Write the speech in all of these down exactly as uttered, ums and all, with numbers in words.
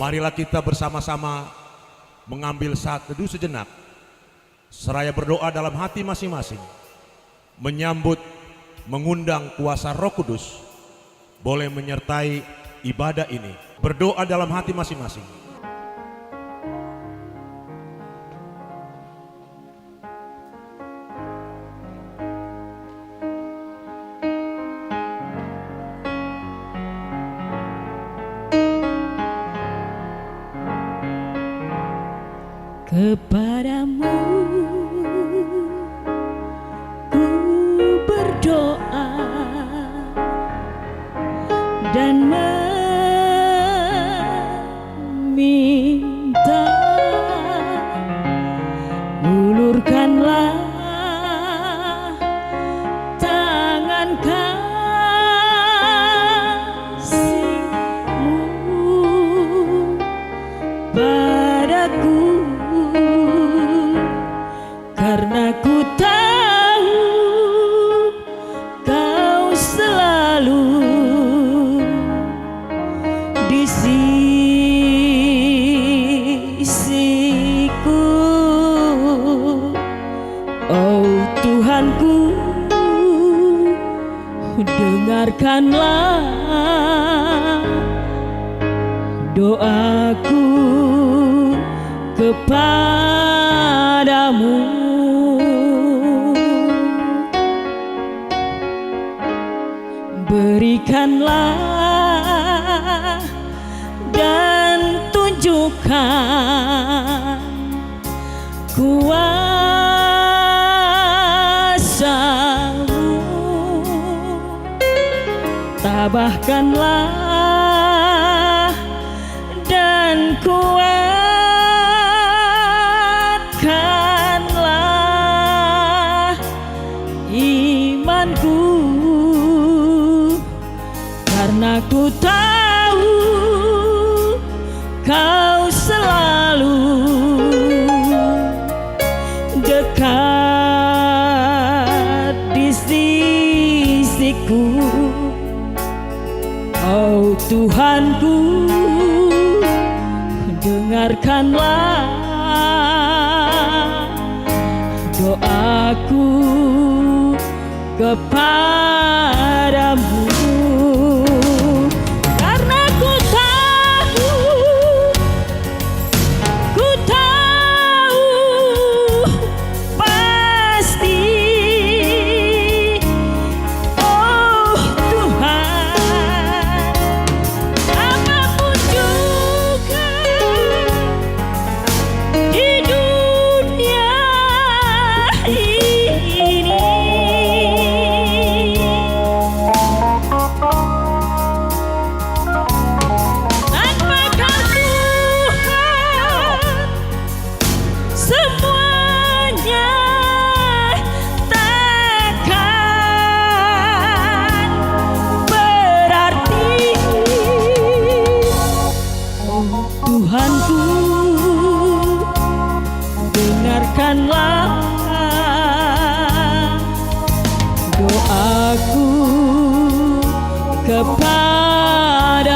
Marilah kita bersama-sama mengambil saat teduh sejenak, seraya berdoa dalam hati masing-masing, menyambut, mengundang kuasa Roh Kudus boleh menyertai ibadah ini. Berdoa dalam hati masing-masing. Kepadamu ku berdoa dan meminta, ulurkanlah tangan kasihmu padaku, karena ku tahu Kau selalu di sisiku. Oh Tuhanku, dengarkanlah doaku kepadamu. Berikanlah dan tunjukkan kuasa-Mu. Tabahkanlah dan kuatkanlah imanku, karena ku tahu Kau selalu dekat di sisiku. Oh Tuhanku, dengarkanlah doaku kepadamu. Karena ku tahu, ku tahu pasti, oh Tuhan, apapun juga di dunia ini, tanpa Kau Tuhan, semuanya takkan berarti. Oh Tuhanku, dengarkanlah doaku kepadamu.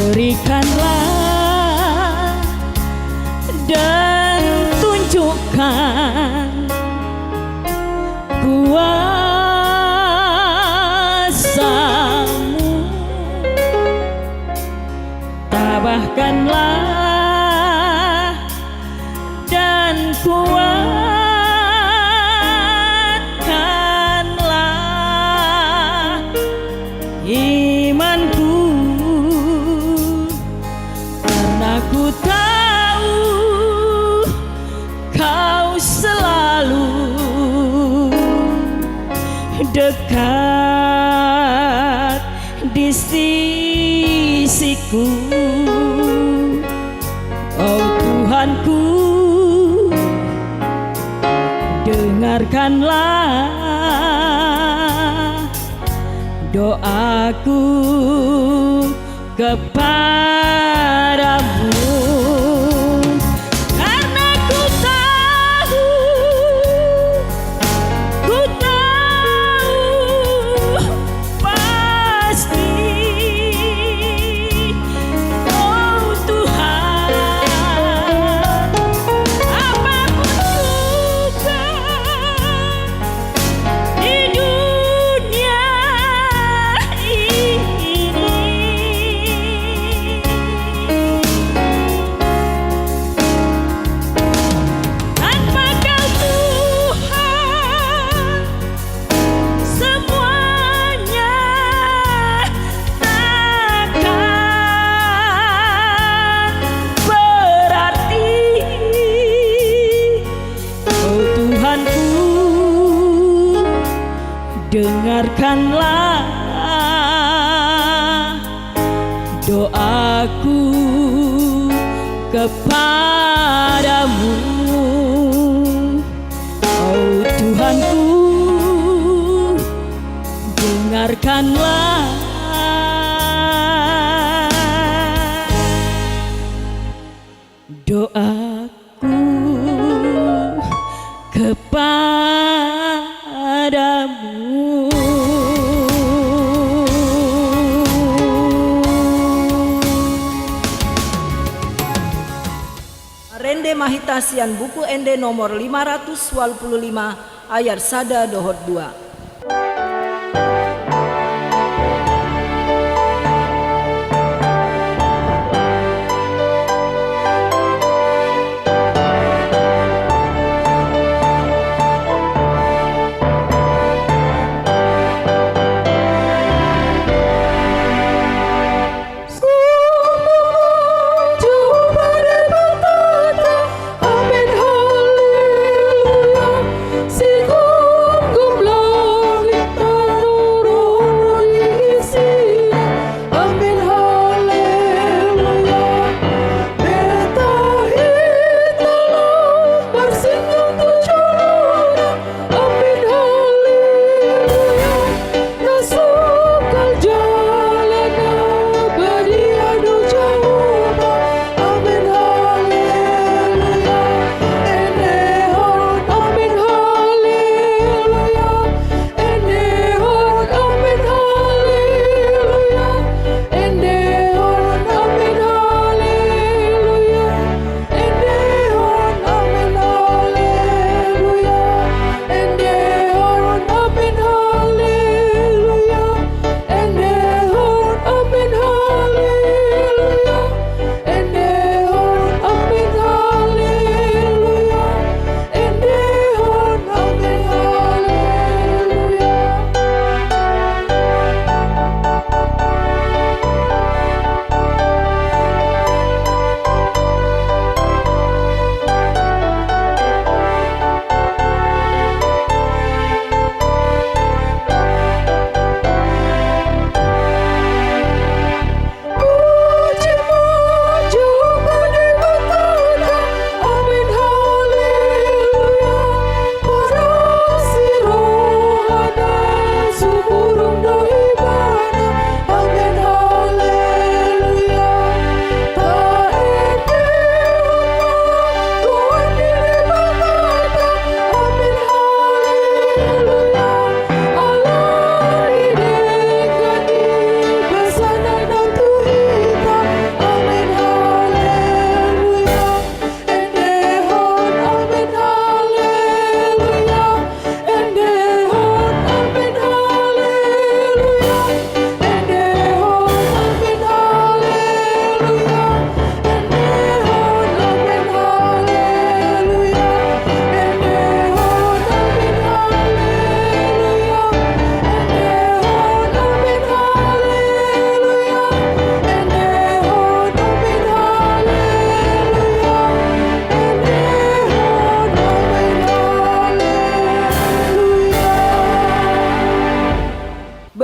Berikanlah dan tunjukkan kuasa-Mu. Tabahkanlah dan kuatkanlah imanku, karena ku tahu Kau selalu dekat di sisiku. Oh Tuhanku, dengarkanlah doaku kepadamu. Karena ku tahu, ku tahu pasti, oh Tuhan, apapun juga di dunia ini, tanpa Kau Tuhan, semuanya takkan berarti. Oh Tuhanku, dengarkanlah doaku kepadamu. Oh Tuhanku, dengarkanlah doaku kepadamu. Marende ma hita sian Buku Ende nomor lima ratus walu pulu lima, ayat sada dohot dua.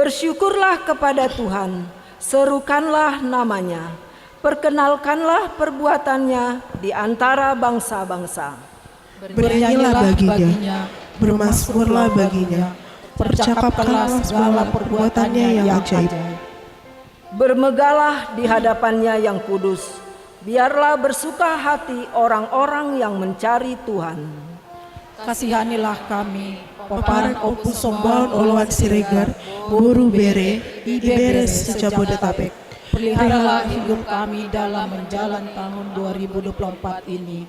Bersyukurlah kepada Tuhan, serukanlah nama-Nya, perkenalkanlah perbuatan-Nya di antara bangsa-bangsa. Bernyanyilah baginya, bermasmurlah baginya, percakapkanlah segala perbuatan-Nya yang ajaib. Bermegahlah di hadapan-Nya yang kudus, biarlah bersuka hati orang-orang yang mencari Tuhan. Kasihanilah kami, pomparan Ompu Sombaon Oloan Siregar, boru, bere, ibebere se-Jabodetabek. Peliharalah hidup kami dalam menjalan tahun dua ribu dua puluh empat ini,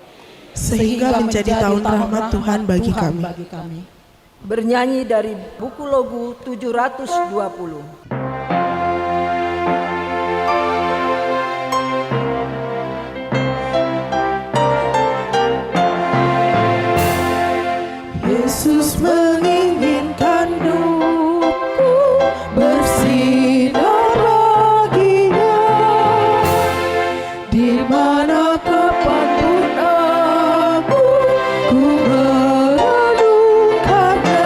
sehingga menjadi tahun rahmat Tuhan bagi kami. Bernyanyi dari buku Logu tujuh ratus dua puluh. Yesus menginginkan hidupku bersinar bagi-Nya. Di mana kapanpun aku, ku merenungkan-Nya.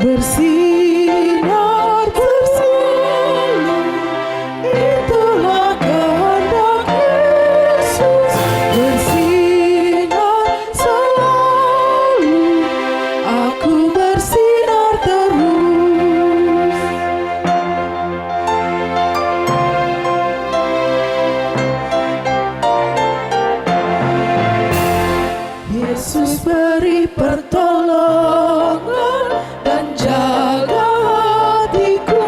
Bersinar, bersinar, itulah kehendak Yesus. Bersinar selalu, aku bersinar terus. Yesus, beri pertolongan dan jaga hatiku,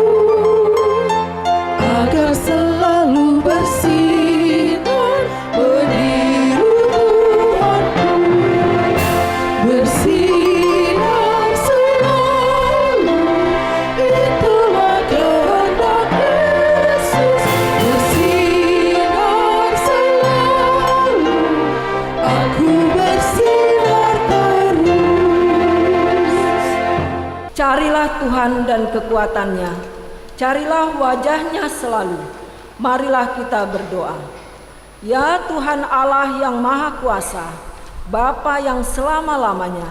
agar selalu bersinar meniru Tuhanku. Bersinar selalu, itulah kehendak Yesus. Bersinar selalu, aku bersinar terus. Carilah Tuhan dan kekuatan-Nya, carilah wajah-Nya selalu. Marilah kita berdoa. Ya Tuhan Allah yang Maha Kuasa, Bapa yang selama-lamanya,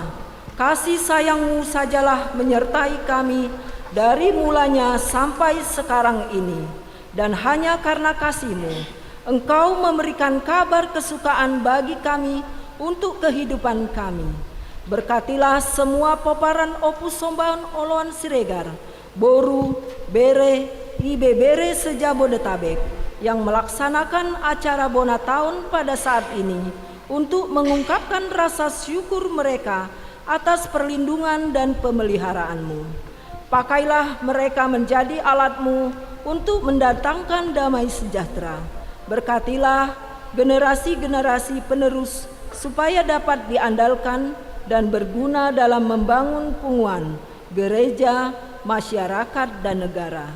kasih sayang-Mu sajalah menyertai kami dari mulanya sampai sekarang ini. Dan hanya karena kasih-Mu, Engkau memberikan kabar kesukaan bagi kami untuk kehidupan kami. Berkatilah semua pomparan Ompu Sombaon Oloan Siregar, boru, bere, ibebere se-Jabodetabek, yang melaksanakan acara bona taon pada saat ini untuk mengungkapkan rasa syukur mereka atas perlindungan dan pemeliharaan-Mu. Pakailah mereka menjadi alat-Mu untuk mendatangkan damai sejahtera. Berkatilah generasi-generasi penerus supaya dapat diandalkan dan berguna dalam membangun punguan, gereja, masyarakat, dan negara.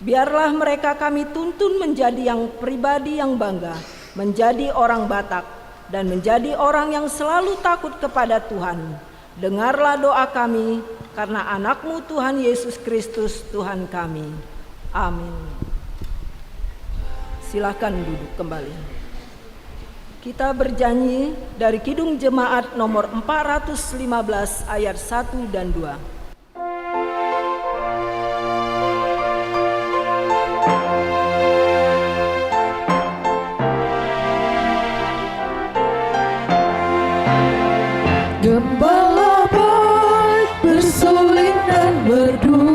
Biarlah mereka kami tuntun menjadi yang pribadi yang bangga, menjadi orang Batak, dan menjadi orang yang selalu takut kepada Tuhan. Dengarlah doa kami, karena Anak-Mu, Tuhan Yesus Kristus, Tuhan kami. Amin. Silakan duduk kembali. Kita bernyanyi dari Kidung Jemaat nomor empat ratus lima belas, ayat satu dan dua. Gembala baik bersolek dan merdu,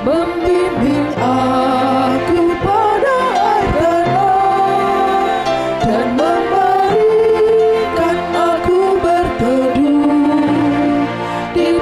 membimbing aku pada air tanah, dan memberikan aku berteduh di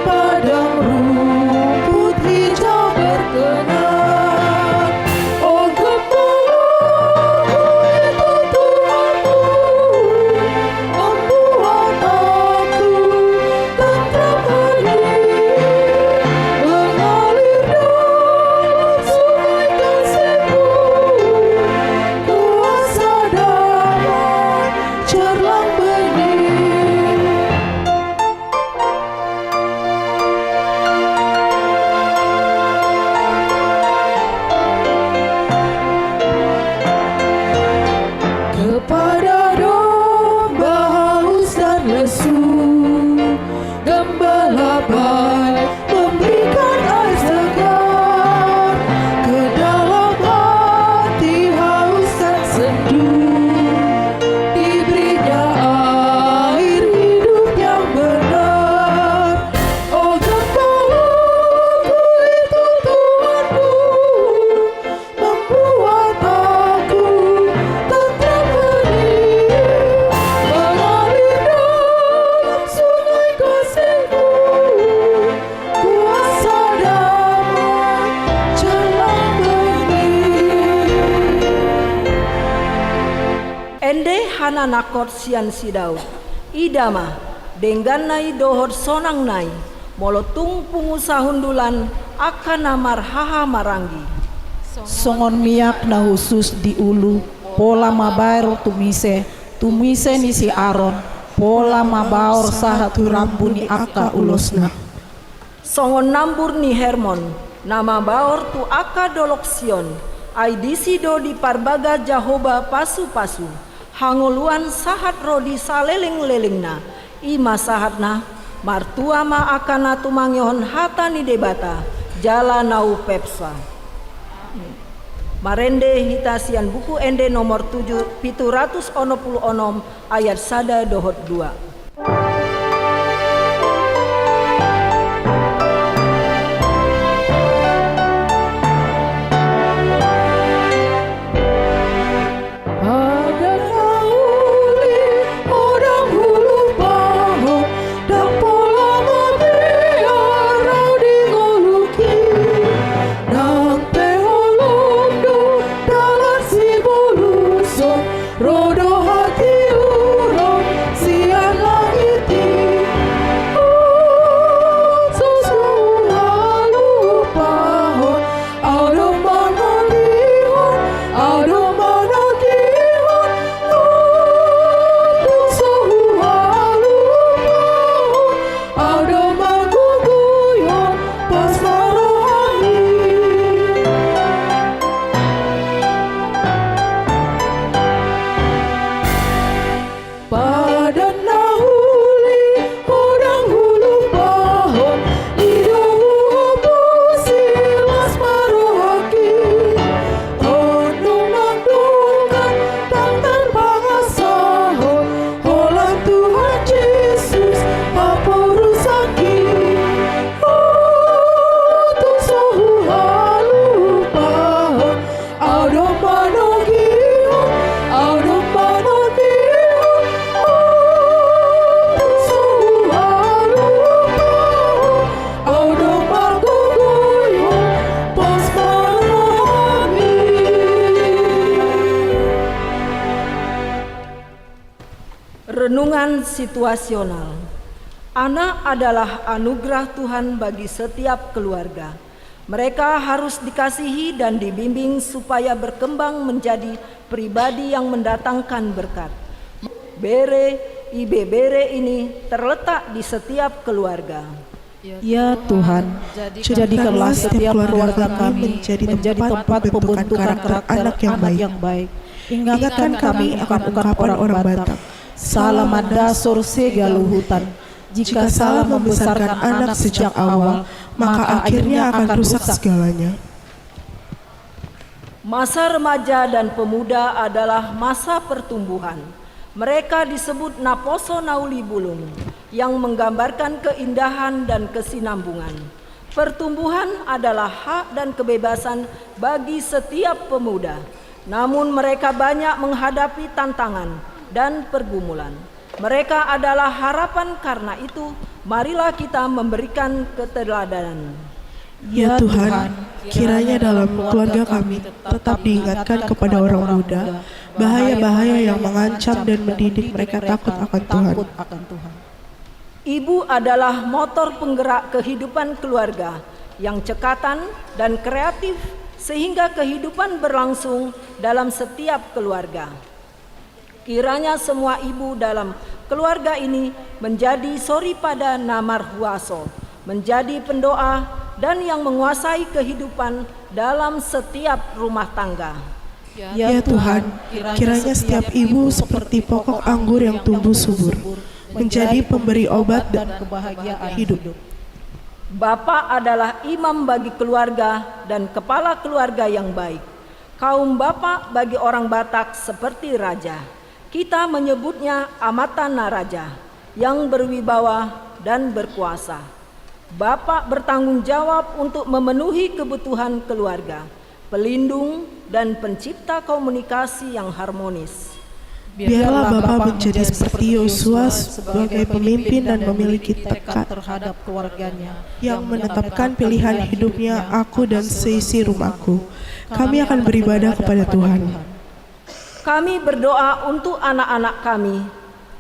na nangkok sian si Daud. Ida ma, dengganna i dohot sonangna i, molo tung pungu sahundulan angka na marhahamaranggi. Songon miak na hushus di ulu, pola mabaor tu mise, tu mise ni si Aron, pola mabaor sahat tu rambu ni angka ulosna. Songon nambur ni Hermon, na mabaor tu angka dolok Sion, ai disi do diparbaga Jahowa pasupasu, hangoluan sahat ro di salelenglelengna. I ma sahatna, martua ma angka na tumangihon hata ni Debata, jala na umpasa. Marende hita sian Buku Ende nomor tujuh, pitu ratus onom pulu onom, ayat sada dohot dua. Padan na uli, ho ndang hulupahon, ndang pola mabiar ahu di ngolungki. Nang pe holong do dalan sibolushon, ro do hatiuron sian langit i. Tung so huhalupahon, ahu do manogihon, ahu do manogihon. Tung so huhalupahon, ahu do manogihon, pos ma rohami. Padan na uli, ho ndang hulupahon, i do huompusi, las ma rohangki. Ho ndang mandongani tangan pangasahon, holan Tuhan Jesus haporusangki. Tung so huhalupahon, ahu do manogihon, ahu do manogihon. Tung so huhalupahon, ahu do manogihon, pos ma rohami. Renungan situasional. Anak adalah anugerah Tuhan bagi setiap keluarga. Mereka harus dikasihi dan dibimbing supaya berkembang menjadi pribadi yang mendatangkan berkat. Bere, ibebere ini terletak di setiap keluarga. Ya Tuhan, jadikanlah setiap keluarga kami menjadi tempat pembentukan karakter anak yang baik. Ingatkan kami akan ungkapan orang Batak, sala mandasor sega luhutan. Jika salah membesarkan anak sejak awal, maka akhirnya akan rusak segalanya. Masa remaja dan pemuda adalah masa pertumbuhan. Mereka disebut naposo na uli bulung, yang menggambarkan keindahan dan kesinambungan. Pertumbuhan adalah hak dan kebebasan bagi setiap pemuda. Namun mereka banyak menghadapi tantangan dan pergumulan. Mereka adalah harapan, karena itu marilah kita memberikan keteladanan. Ya Tuhan, kiranya dalam keluarga kami tetap diingatkan kepada orang muda bahaya-bahaya yang mengancam dan mendidik mereka takut akan Tuhan. Ibu adalah motor penggerak kehidupan keluarga yang cekatan dan kreatif, sehingga kehidupan berlangsung dalam setiap keluarga. Kiranya semua ibu dalam keluarga ini menjadi soripada na marhuaso, menjadi pendoa, dan yang menguasai kehidupan dalam setiap rumah tangga. Ya Tuhan, kiranya setiap ibu seperti pokok anggur yang tumbuh subur, menjadi pemberi obat dan kebahagiaan hidup. Bapak adalah imam bagi keluarga dan kepala keluarga yang baik. Kaum bapak bagi orang Batak seperti raja. Kita menyebutnya amanta na raja, yang berwibawa dan berkuasa. Bapak bertanggung jawab untuk memenuhi kebutuhan keluarga, pelindung, dan pencipta komunikasi yang harmonis. Biarlah Bapa menjadi seperti Yosua sebagai pemimpin dan memiliki tekad terhadap keluarganya, yang menetapkan pilihan hidupnya, "Aku dan seisi rumahku, kami akan beribadah kepada Tuhan." Kami berdoa untuk anak-anak kami,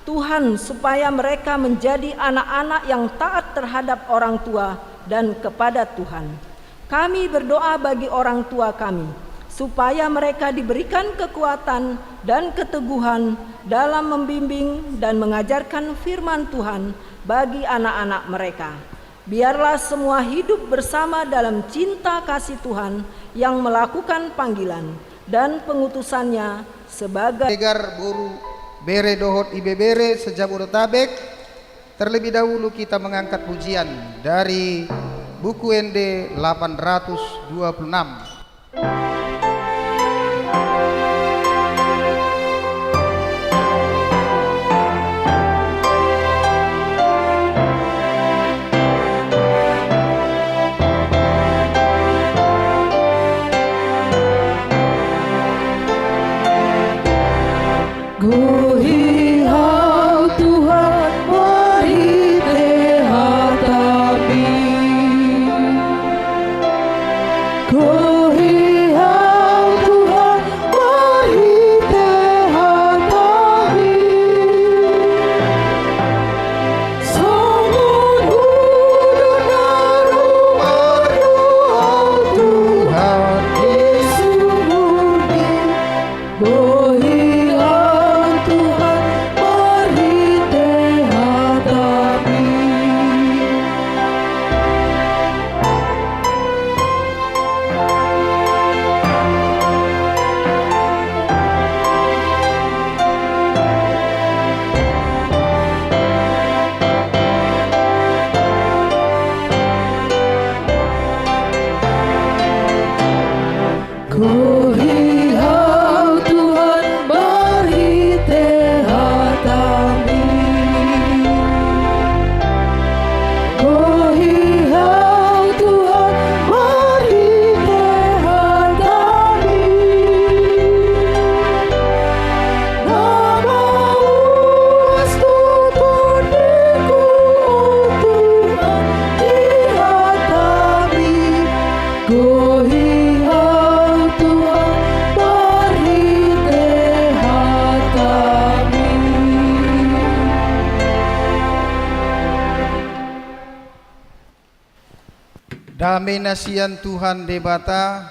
Tuhan, supaya mereka menjadi anak-anak yang taat terhadap orang tua dan kepada Tuhan. Kami berdoa bagi orang tua kami, supaya mereka diberikan kekuatan dan keteguhan dalam membimbing dan mengajarkan firman Tuhan bagi anak-anak mereka. Biarlah semua hidup bersama dalam cinta kasih Tuhan yang melakukan panggilan dan pengutusannya sebagai Siregar, boru, bere dohot ibebere se-Jabodetabek. Terlebih dahulu kita mengangkat pujian dari Buku Ende delapan ratus dua puluh enam. Gohi Ho Tuhan, marhite hataMi. Gohi Ho Tuhan, marhite hataMi. Songon hudon na ruar do Ho Tuhan di sumurMi. Gohi Ho Tuhan, marhite hataMi. Gohi Ho Tuhan, marhite hataMi. Gohi Ho Tuhan, marhite hataMi. Na mauas do tondiku, o Tuhan, di hataMi. Gohi Ho Tuhan, marhite hataMi. Dame na sian Tuhan Debata,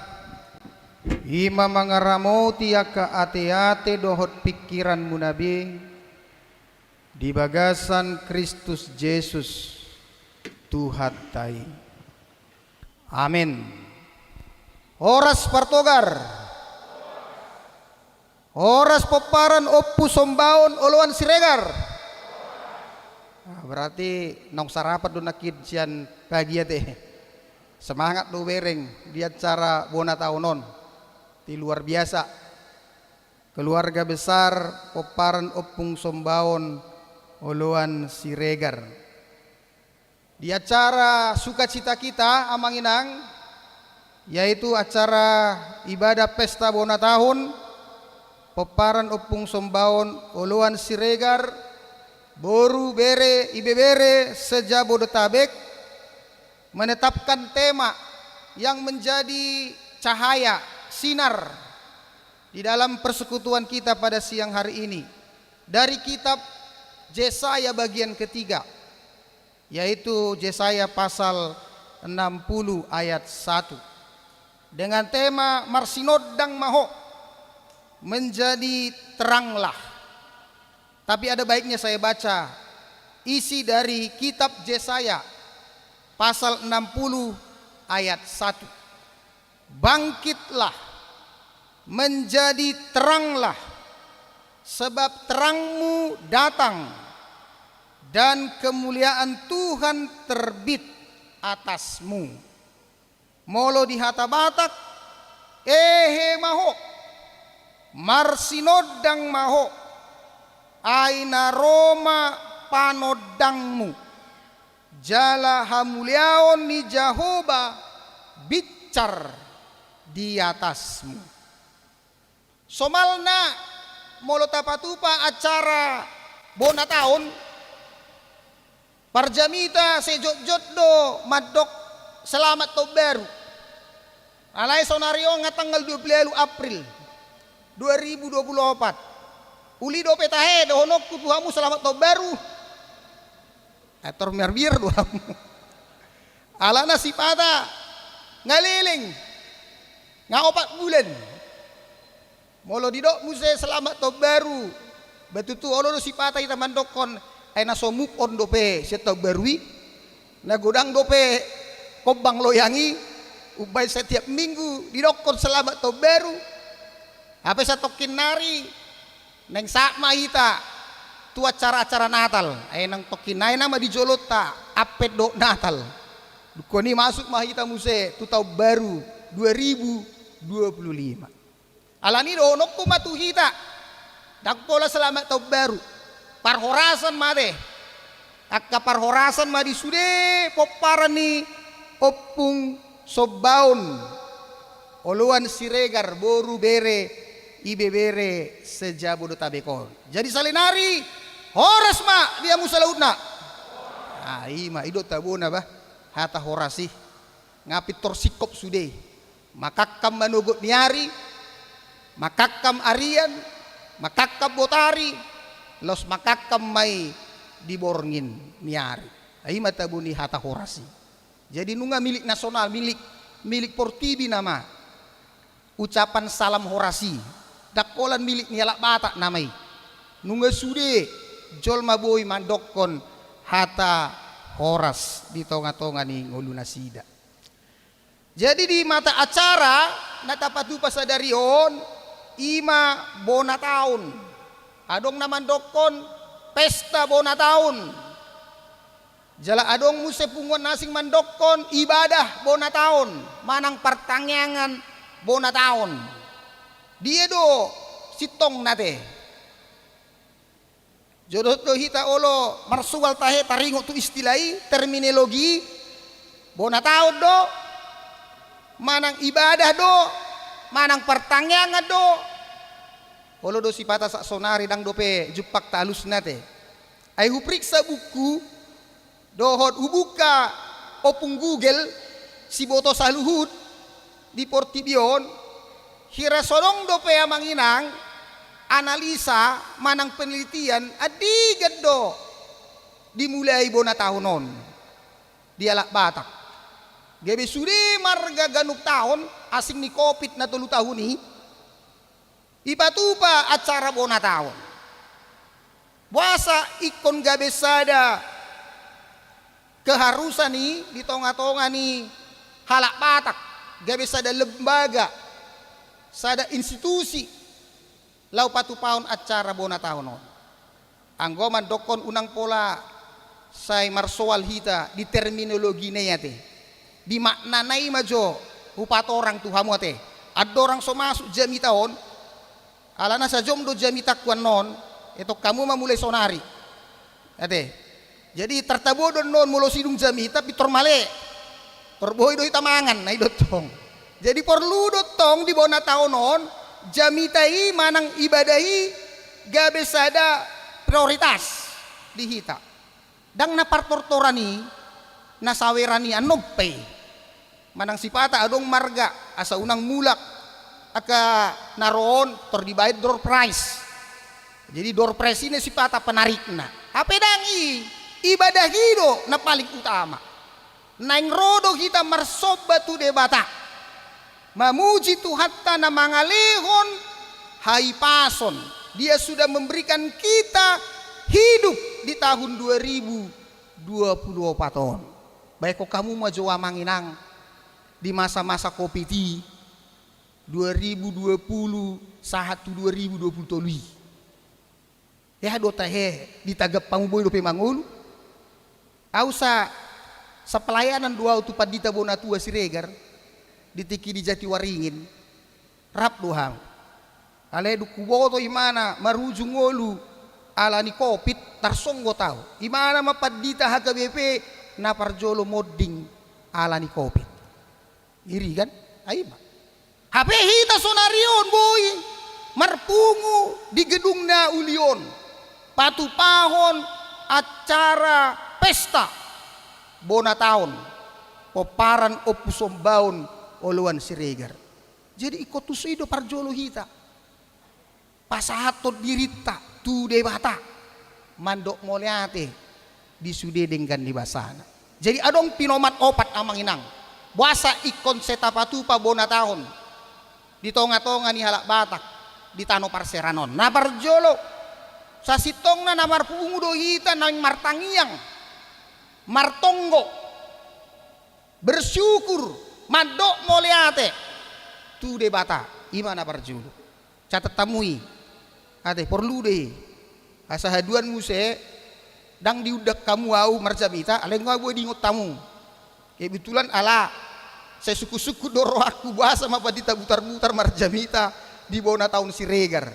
i ma mangaramoti angka ateate dohot pingkiranmuna be di bagasan Kristus Jesus, Tuhanta i. Amen. Horas partogar. Horas pomparan, Ompu Sombaon, oloan Siregar. Ah, berarti naung sarapan do nangkin sian pagi ate. Semangat do bereng di acara bona taon on. Di luar biasa. Keluarga besar pomparan Ompung Sombaon, oloan Siregar. Di acara sukacita kita, Amang Inang, yaitu acara ibadah pesta bona taon, pomparan Ompung Sombaon, oloan Siregar, boru, bere, ibebere se-Jabodetabek, menetapkan tema yang menjadi cahaya, sinar, di dalam persekutuan kita pada siang hari ini, dari kitab Jesaya bagian ketiga, yaitu Jesaya pasal enam puluh ayat satu, dengan tema Marsinondang ma Ho, menjadi teranglah. Tapi ada baiknya saya baca isi dari kitab Jesaya pasal enam puluh ayat satu. Bangkitlah, menjadi teranglah, sebab terangmu datang, dan kemuliaan Tuhan terbit atasmu. Molo di hata Batak, ehe ma ho, marsinondang ma ho, ai na ro ma panondangmu, jala hamuliaon ni Jahowa bincar di atasmu. Somalna, molo tapatupa acara bona taon, parjamita sai jotjot do mandok selamat taon baru. Alai saonari on nga tanggal dua puluh ualu April. dua ribu dua puluh opat. Uli dope tahe dohononku tu hamu selamat taon baru. Ator miarmiar do hamu. Alana sipata nga leleng, nga opat bulan. Molo didok muse selamat taon baru, ba tutu olo do sipata hita mandokkon, ai na so move on dope sian taon baru i. Na godang dope kombang loyang i, umbaen setiap minggu didokkon selamat taon baru. Hape satongkin nari naeng sahat ma hita tu acara-acara Natal. Ai nang tongkin nai nama di jolonta Advent dohot Natal. Dungkon i masuk ma hita muse tu taon baru dua ribu dua puluh lima. Alani dohononku ma tu hita, ndang pola selamat taon baru. Parhorasan ma ate. Angka parhorasan ma di sude pomparan ni Ompung Sombaon, oloan Siregar, boru, bere, ibebere se-Jabodetabek on. Jadi saonari, horas ma di hamu saluhutna. Ah, i ma, i do tabona bah, hata horas i. Nga pintor singkop sude. Mangkangkang manogot ni ari, mangkangkang arian, mangkangkang botari, laos mangkangkang ma i di borngin ni ari. Ai i ma tabo ni hata horas i. Jadi nunga milik nasional, milik, milik portibi nama ucapan salam horas i. Ndang holan milik ni halak Batak nama i. Nunga sude jolma boi mandokkon hata horas di tonga-tonga ni ngolunasida. Jadi di mata acara na tapatupa sadari on, i ma bona taon. Adong na mandokkon pesta bona taon. Jala adong muse punguan na asing mandokkon ibadah bona taon, manang partangiangan bona taon. Dia do sintongna ate. Jolo do hita olo marsual tahe taringot tu istilah i, terminologi i, bona taon do, manang ibadah do, manang partangiangan do. Olo do sipata saonari ndang dope jumpangta alusna ate. Ai hupriksa buku, dohot hubuka ompung Google, siboto saluhut di portibi on, hira so adong dope amang inang analisa manang penelitian andigan do dimulai bona taon on di halak Batak. Gabe sude marga ganup taon asing ni covid na tolu taon i, dipatupa acara bona taon. Boasa ingkon gabe sada keharusan i di tonga-tonga ni halak Batak, gabe sada lembaga, sada institusi laho patupahon acara bona taon on. Anggo mandokkon unang pola sai marsoal hita di terminologina i ate, di maknana i ma jo hupatorang tu hamu ate. Andorang so masuk jamita on, alana sajom do jamitangku annon, etong hamu ma mulai saonari ate. Jadi tartabo do annon molo sidung jamita pintor male, tor boi do hita mangan, na i do tong. Jadi porlu do tong di bona taon on jamita i manang ibadah i gabe sada prioritas di hita. Ndang na partortoran i, na saweran i annon pe. Manang sipata adong marga asa unang mulak angka na ro on, tor dibaen door prize. Jadi door prize i na sipata penarikna. Hape ndang i, ibadah i do na paling utama. Naeng ro do hita marsomba tu Debata, mamuji Tuhanta na mangalehon hahipason. Dia sudah memberikan kita hidup di tahun dua ribu dua puluh opat on. Baen hamu ma jo amang inang, di masa-masa covid i, dua ribu dua puluh sahat tu dua ribu dua puluh tolu i. Aha do tahe, di tagap hamu boi dope mangolu? Au sa, sapelayanan do au tu pandita bona tua Siregar, di tingki di Jatiwaringin, rap do hamu. Alai dung huboto imana marujung ngolu ala ni covid, tarsonggot au. Imana ma pandita H K B P na parjolo monding ala ni covid. Ngeri kan? Ai ma. Hape hita saonari on boi marpungu di gedung na uli on, patupahon acara pesta bona taon pomparan Ompu Sombaon oloan Siregar. Jadi ingkon tusi do parjolo hita. pasahathon dirinta tu Debata, mandok mauliate di sude denggan ni basana. Jadi adong pinomat opat, amang inang, boasa ingkon sai tapatupa bona taon di tonga-tonga ni halak Batak di tano parseran on. Na parjolo, sasintongna na marpungu do hita naeng martangiang, martonggo, bersyukur, mandok mauliate tu Debata. I ma na parjolo. Catat hamu i. Ate, porlu do i. Asa haduan muse, ndang diundang hamu ahu marjamita, alai nga boi diingot hamu. Kebetulan ala sai sungkun-sungkun do rohangku, boasa ma pandita Butar-butar marjamita di bona taon Siregar.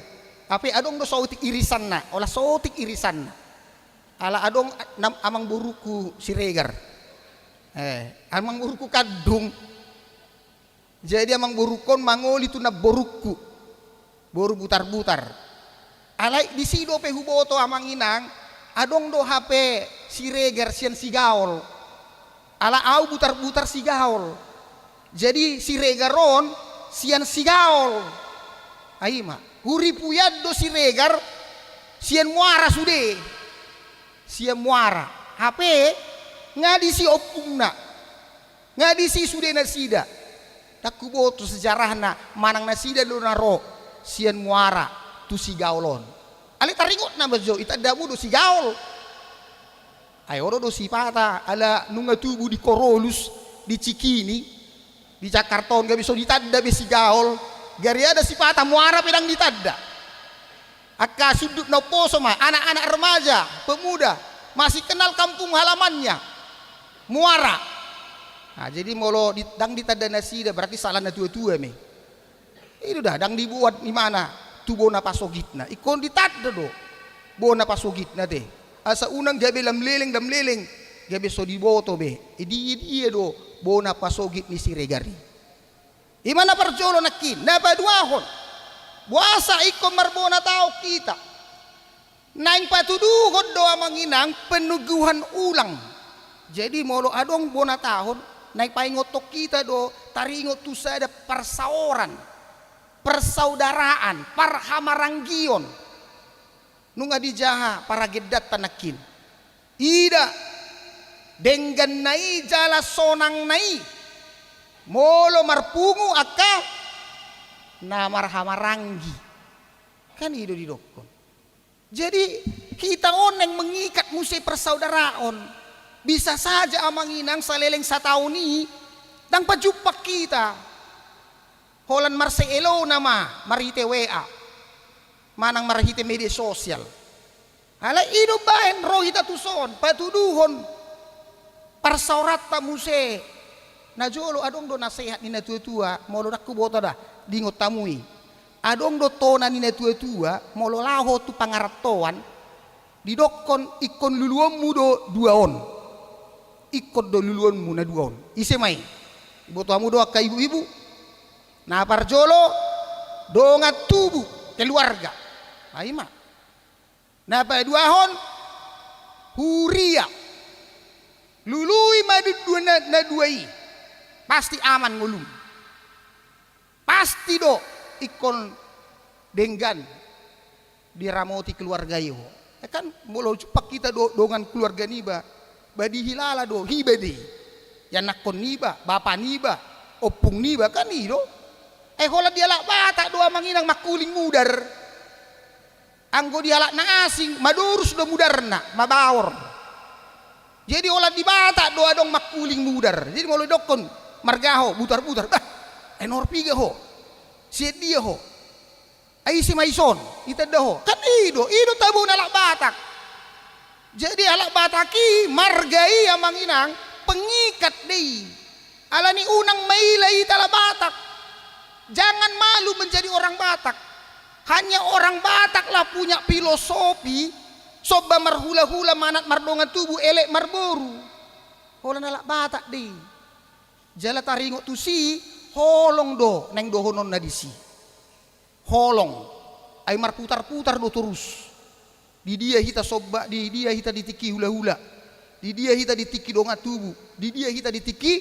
Hape adong do saotik irisanna, olat saotik irisanna. Ala adong nam-, amangborungku Siregar. Eh, amangborungku kandung. Jadi amangborungkon mangoli tu namborungku, boru Butar-butar. Alai disi dope huboto, amang inang, adong do hape Siregar sian Sigaol. Ala ahu Butar-butar Sigaol. Jadi Siregar on sian Sigaol. Ai ma, huripuian do Siregar sian Muara sude. Sian Muara. Hape nga disi ompungna. Nga disi sude nasida. Ndang huboto sejarahna, manang nasida do na ro sian Muara tu Sigaol on. Alai taringot nama jo, itanda hamu do Sigaol. Ai olo do sipata, ala nunga tubu di Korolus, di Cikini, di Jakarta on, gabe so ditanda be Sigaol. Gariada sipata Muara pe ndang ditanda. Angka sundut na umposo ma, anak-anak remaja, pemuda, masih kenal kampung halamannya, Muara. Nah, jadi molo di-, ndang ditanda nasida, berarti salah natua-tua me. I do da, ndang diboan imana tu bona pasogitna. Ingkon ditanda do bona pasogitna te. Asa unang gabe lam leleng, lam leleng, gabe so diboto be. Idia-dia do bona pasogit ni Siregar i. I ma na parjolo nangkin. Na paduahon, boasa ingkon marbona taon hita? Naeng patuduhon do, amang inang, peneguhan ulang. Jadi molo adong bona taon, naeng paingothon hita do taringot tu sada parsaoran, persaudaraan, parhamaranggion. Nunga dijaha paragendanta nangkin. Ida dengganna i jala sonangna i molo marpungu angka na marhamaranggi. Kan i do didokkon. Jadi hita on naeng mengikat muse persaudaraan. Bisa saja, amang inang, saleleng sataon i ndang pajumpang hita. Holan marse-hello nama marhite W A, manang marhite media sosial. Alai i do umbahen ro hita tuson, patuduhon parsaoranta muse. Na jolo, adong do nasehat ni natua-tua, molo ndang huboto da, diingot hamu i. Adong do tona ni natua-tua, molo laho tu pangarantoan, didokkon ingkon luluonmu do dua on. Ingkon do luluonmu na dua on. Ise ma i? Iboto hamu do angka ibu-ibu? Na parjolo, dongan tubu, keluarga. Ai ma. Na paduahon, huria. Lului ma dua na, na dua i. Pasti aman ngolum. Pasti do ingkon denggan diramoti keluarga i ho. E kan, molo jumpang hita do dongan keluarga niba, ba dihilala do hiba do i. Ianakkon niba, bapa niba, ompung niba, kan i do. E holan di halak Batak do, amang inang, mangkuling mudar. Anggo di halak na asing, madorus do mudarna, mabaor. Jadi holan di Batak do adong mangkuling mudar. Jadi molo didokkon marga ho, Butar-butar, bah, e nunga piga ho? Sian dia ho? Ai ise ma ison? Itanda ho. Kan i do, i do tabo ni halak Batak. Jadi halak Batak i, marga i, amang inang, pengikat do i. Alani unang maila hita halak Batak. Jangan malu menjadi orang Batak. Hanya orang Batak lah punya filosofi, somba marhula-hula, manat mardongan tubu, elek marboru. Holan halak Batak do i. Jala taringot tusi, holong do naeng dohononna disi. Holong. Ai marputar-putar do torus. Di dia hita somba, di dia hita di tingki hula-hula, di dia hita di tingki dongan tubu, di dia hita di tingki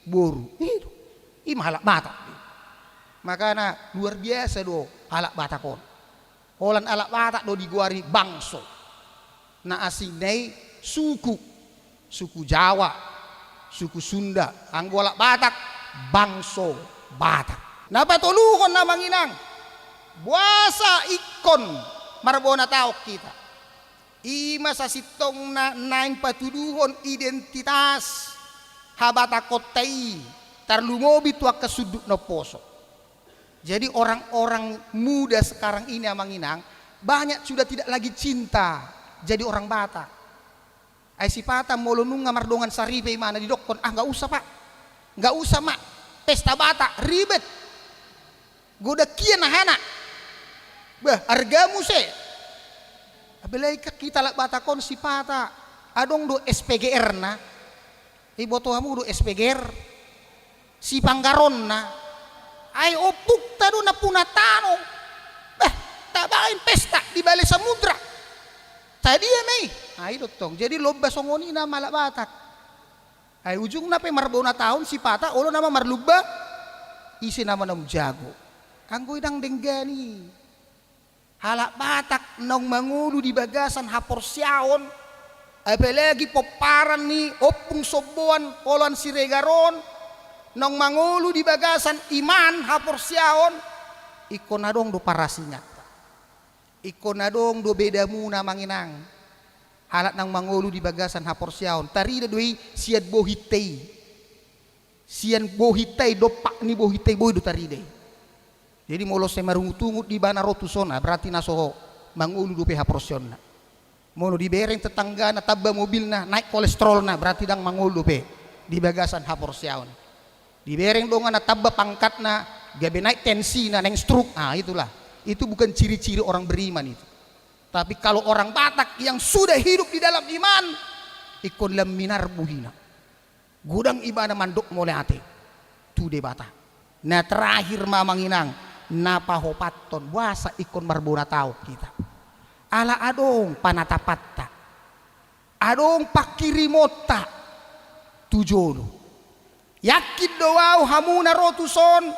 boru. I do. I ma halak Batak. Makana luar biasa do halak Batak on. Holan halak Batak do digoari bangso. Na asingna i suku, suku Jawa, suku Sunda. Anggo halak Batak, bangso Batak. Na patoluhon, amang inang, boasa ingkon marbona taon hita? I ma sasintongna naeng patuduhon identitas habatakonta i, tarlumobi tu angka sundut na umposo. Jadi orang-orang muda sekarang ini, amang inang, banyak sudah tidak lagi cinta jadi orang Batak. Ai sipata molo nunga mardongan saripe imana didokkon, "Ah, nggak usah, Pak. Nggak usah, Mak. Pesta Batak, ribet. Godang hian ahana. Bah, arga muse." Apalagi kan hita halak Batak on sipata adong do S P G R-na. Iboto hamu do S P G R? Sipanggaronna. Ai ompungta do nampuna tano. Bah, tabaen pesta di Bale Samudra. Sadia ma i? Ai do tong. Jadi lomba songon i nama halak Batak. Ai ujungna pe marbona taon sipata olo nama marlomba ise nama naung jago. Anggo i ndang denggan i. Halak Batak naung mangolu di bagasan haporseaon, apalagi pomparan ni Ompung Somboan Oloan Siregar on, naung mangolu di bagasan iman haporseaon, ingkon adong do parasinganta. Ingkon adong do bedamuna, amang inang. Halak naung mangolu di bagasan haporseaon, tarida do i sian bohinta i. Sian bohinta i, dompak ni bohinta i, boi do tarida i. Jadi molo sai marungut-ungut do ibana ro tuson, ah, berarti na so mangolu dope haporseaonna. Molo dibereng tetanggana tamba mobilna, naik kolesterolna, berarti ndang mangolu dope di bagasan haporseaon. Dibereng donganna tamba pangkatna, gabe naik tensina, naeng stroke. Ah, itulah. Itu bukan ciri-ciri orang beriman itu. Tapi kalau orang Batak yang sudah hidup di dalam iman, ingkon lam minarbu hina. Godang ibana mandok mauliate tu Debata. Na terakhir ma, amang inang, na pahopathon, boasa ingkon marbona taon hita? Ala adong panatapanta, adong panghirimonta tu jolo. Yakin do au, hamu na ro tuson,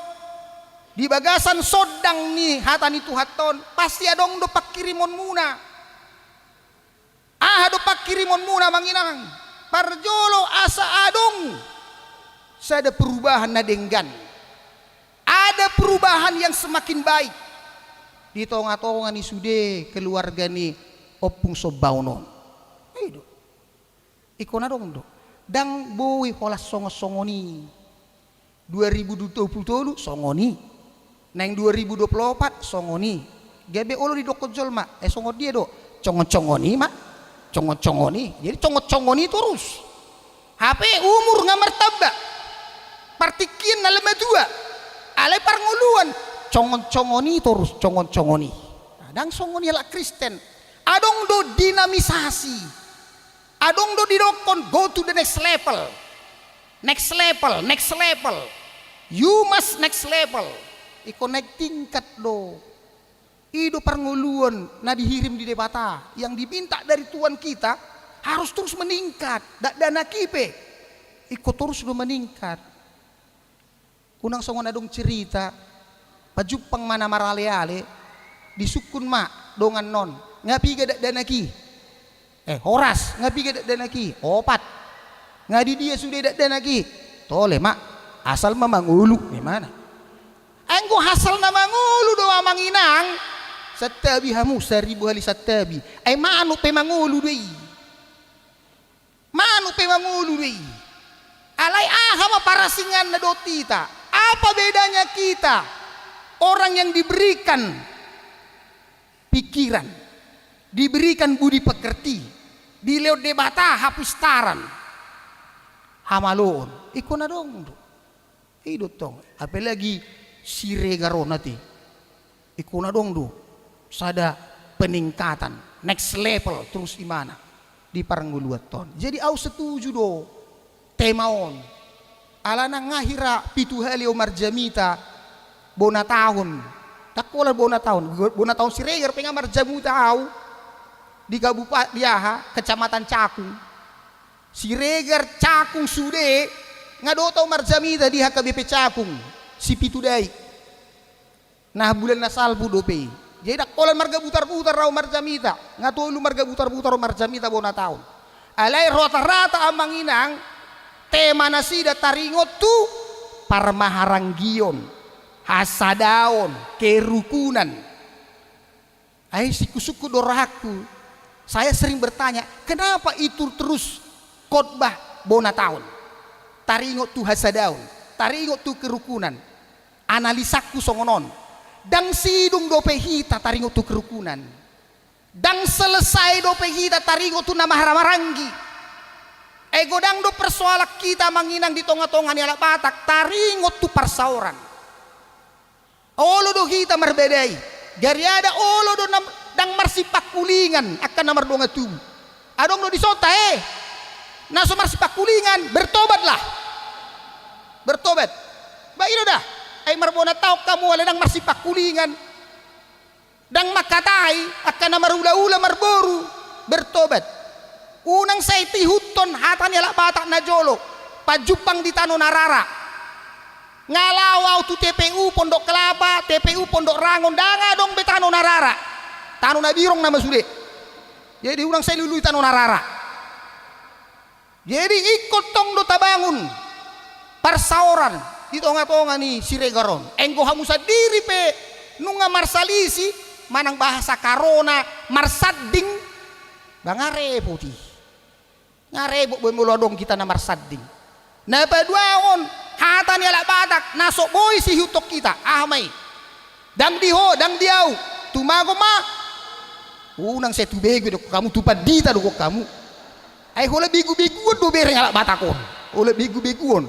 di bagasan sondang ni hata ni Tuhanta on, pasti adong do panghirimonmuna. Aha do panghirimonmuna, amang inang? Parjolo, asa adong sada perubahan na denggan. Ada perubahan yang semakin baik di tonga-tonga ni sude keluarga ni Ompung Somboan on. I do. Ingkon adong do. Ndang boi holan songon-songon i. Dua ribu dua puluh tolu songon i. Naeng dua ribu dua puluh opat songon i. Gabe olo didokkon jolma, "Eh, songon dia do?" "Songon-songon i ma. Songon-songon i." Jadi songon-songon i torus. Hape umur nga martamba. Partingkian na lam matua. Alai parngoluan songon-songon i torus, songon-songon i. Nah, ndang songon i halak Kristen. Adong do dinamisasi. Adong do didokkon, "Go to the next level. Next level, next level. You must next level." Ingkon naik tingkat do. I do parngoluan na dihirim di Debata. Yang diminta dari Tuhan kita harus terus meningkat. Dakdanak i pe ingkon torus do meningkat. Unang songon adong cerita, pajumpang ma na maraleale, disungkun ma dongan on, "Nga piga dakdanak i?" Eh, horas, "Nga piga dakdanak i?" "Opat." "Nga di dia sude dakdanak i?" "Tole ma, asal ma mangolu," imana. Anggo asal na mangolu do, amang inang, santabi hamu, saribu hali santabi. Ai manuk pe mangolu do i. Manuk pe mangolu do i. Alai aha ma parasinganna dohot hita? Apa bedanya kita, orang yang diberikan pikiran, diberikan budi pekerti, dilehon Debata hapistaran, hamaloon? Ingkon adong do. I do tong, apalagi Siregar on ate. Ingkon adong do sada peningkatan, next level torus imana di parngoluanta on. Jadi au setuju do tema on. Alana nga hira pitu hali au marjamita bona taon. Ndang holan bona taon, bona taon Siregar pe nga marjamita au di kabupaten, di aha, Kecamatan Cakung. Siregar, Cakung sude, nga dohot au marjamita di H K B P Cakung, Sipitudai. Nah, bulan na salpu dope i. Jadi ndang holan marga Butarbutar ro marjamita, nga tolu marga Butarbutar ro marjamita bona taon. Alai rata-rata amang inang, tema nasida taringot tu parmaharanggion, hasadaon, kerukunan. Ai singkut-singkut do rohangku. Saya sering bertanya, kenapa itu terus khotbah bona taon? Taringot tu hasadaon, taringot tu kerukunan. Analisangku songon on. Ndang sidung dope hita taringot tu kerukunan. Ndang selesai dope hita taringot tu na marhahamaranggi. Ai godang do persoalan hita amang inang di tonga-tonga ni halak Batak, taringot tu parsaoran. Olo do hita marbadai. Gariada olo do na ndang marsipangkulingan angka na mardongan tubu. Adong do disonta, eh, na so marsipangkulingan, bertobatlah. Bertobat. Ba i do da. Ai marbona taon hamu alai ndang marsipangkulingan. Ndang mangkatai angka na marula-ula marboru, bertobat. Unang sai tihuthon hata ni halak Batak na jolo, pajumpang di tano na rara. Nga laho ahu tu T P U Pondok Kelapa, T P U Pondok Rangon, ndang adong be tano na rara. Tano na birong nama sude. Jadi unang sai lului tano na rara. Jadi ingkon tong do tabangun parsaoran di tonga-tonga ni Siregar on. Enggo hamu sandiri pe nunga marsalisi manang bahasa karona marsanding, ba nga repot i. Nga repot be molo adong hita na marsanding. Na paduahon, hata ni halak Batak na so boi siihuthon hita, aha ma i? Ndang di ho, ndang di ahu, tumagon ma. Unang sai tu begu do hamu, tu pandita do hamu. Ai holan begu-beguon do bereng halak Batak on. Holan begu-beguon.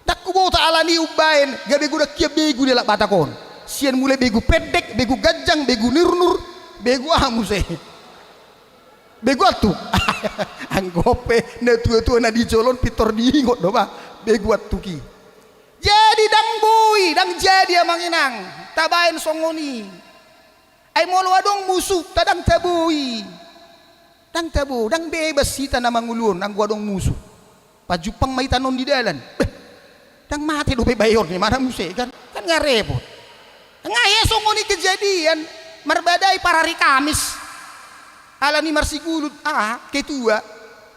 Ndang huboto alani umbaen gabe godang hian begu di halak Batak on. Sian mulai begu pendek, begu ganjang, begu nurnur, begu aha muse. Begu antuk. Anggo pe na tua-tua na di jolo on pintor diingot do ba begu antuk i. Jadi ndang boi, ndang jadi amang inang tabaen songon i. Ai molo adong musuhta ndang tabo i. Ndang tabo, ndang bebas hita na mangolu on anggo adong musuh. Pajumpang ma hita annon di dalan. Beh, ndang mate dope bae on, imana muse kan? Kan nga repot. Nga hea songon i kejadian marbadai parari Kamis. Alani marsigulut, aha, ketua,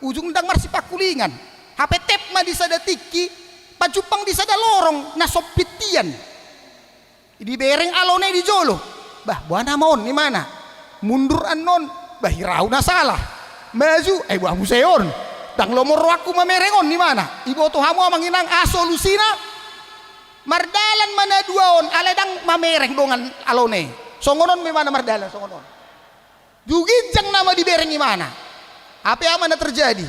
ujung ndang marsipangkulingan. Hape tep ma di sada tingki, pajumpang di sada lorong na sompit hian. Dibereng alone di jolo. Bah, boha nama on, imana. Mundur annon, bah, hira ahu na salah. Maju, eh, boha muse on. Ndang lomo rohangku mamereng on, imana. Iboto hamu amang inang, aha solusina? Mardalan ma na dua on, alai ndang mamereng dongan alone. Songon on ma imana mardalan, songon on. Dung ginjang nama dibereng imana. Hape aha ma na terjadi?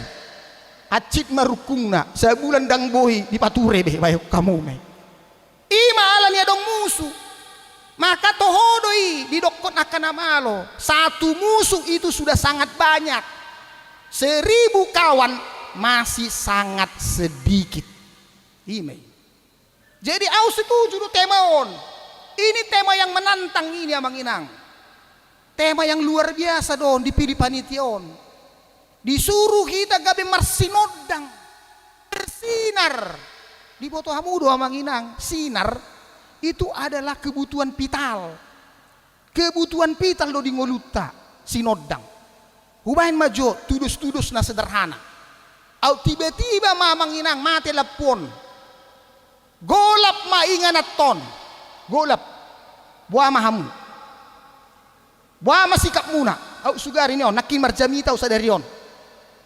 Hansit ma rungkungna, sabulan ndang boi dipature be, bae hamu ma i. I ma alani adong musuh. Maka toho do i didokkon angka na malo, satu musuh itu sudah sangat banyak. Seribu kawan masih sangat sedikit. I ma i. Jadi ahu setuju do tema on. Ini tema yang menantang ini, amang inang. Tema yang luar biasa do on dipilih panitia on. Disuruh hita gabe marsinondang, bersinar. Diboto hamu do amang inang, sinar itu adalah kebutuhan vital. Kebutuhan vital do di ngolunta sinondang. Hubaen ma jo tudos-tudos na sederhana. Aut tiba-tiba ma amang inang mate lampu on. Golap ma ingananton. Golap. Boha ma hamu? Boha ma sikapmuna? Aut sugari ni on, nangkin marjamita aut sadari on.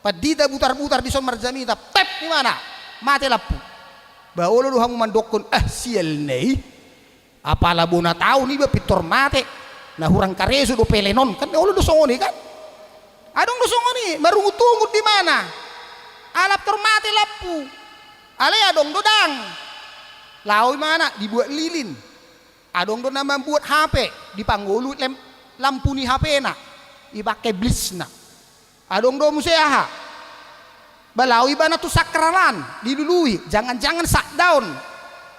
Pandita butar-butar dison marjamita, tep, imana? Mate lampu. Ba olo do hamu mandokkon, ah, sial na i. Apala bona taon iba pintor mate, na hurang karejo do pelenon, kan olo do songon i kan? Adong do songon i, marungut-ungut di mana? Ala pintor mate lampu. Alai adong do dang. Laho imana dibuat lilin. Adong do na mambuat H P, dipanggolu lem-, lampu ni H P-na. Dipake blisna. Adong do muse aha? Ba laho ibana tu sakralan, dilului, jangan-jangan shutdown.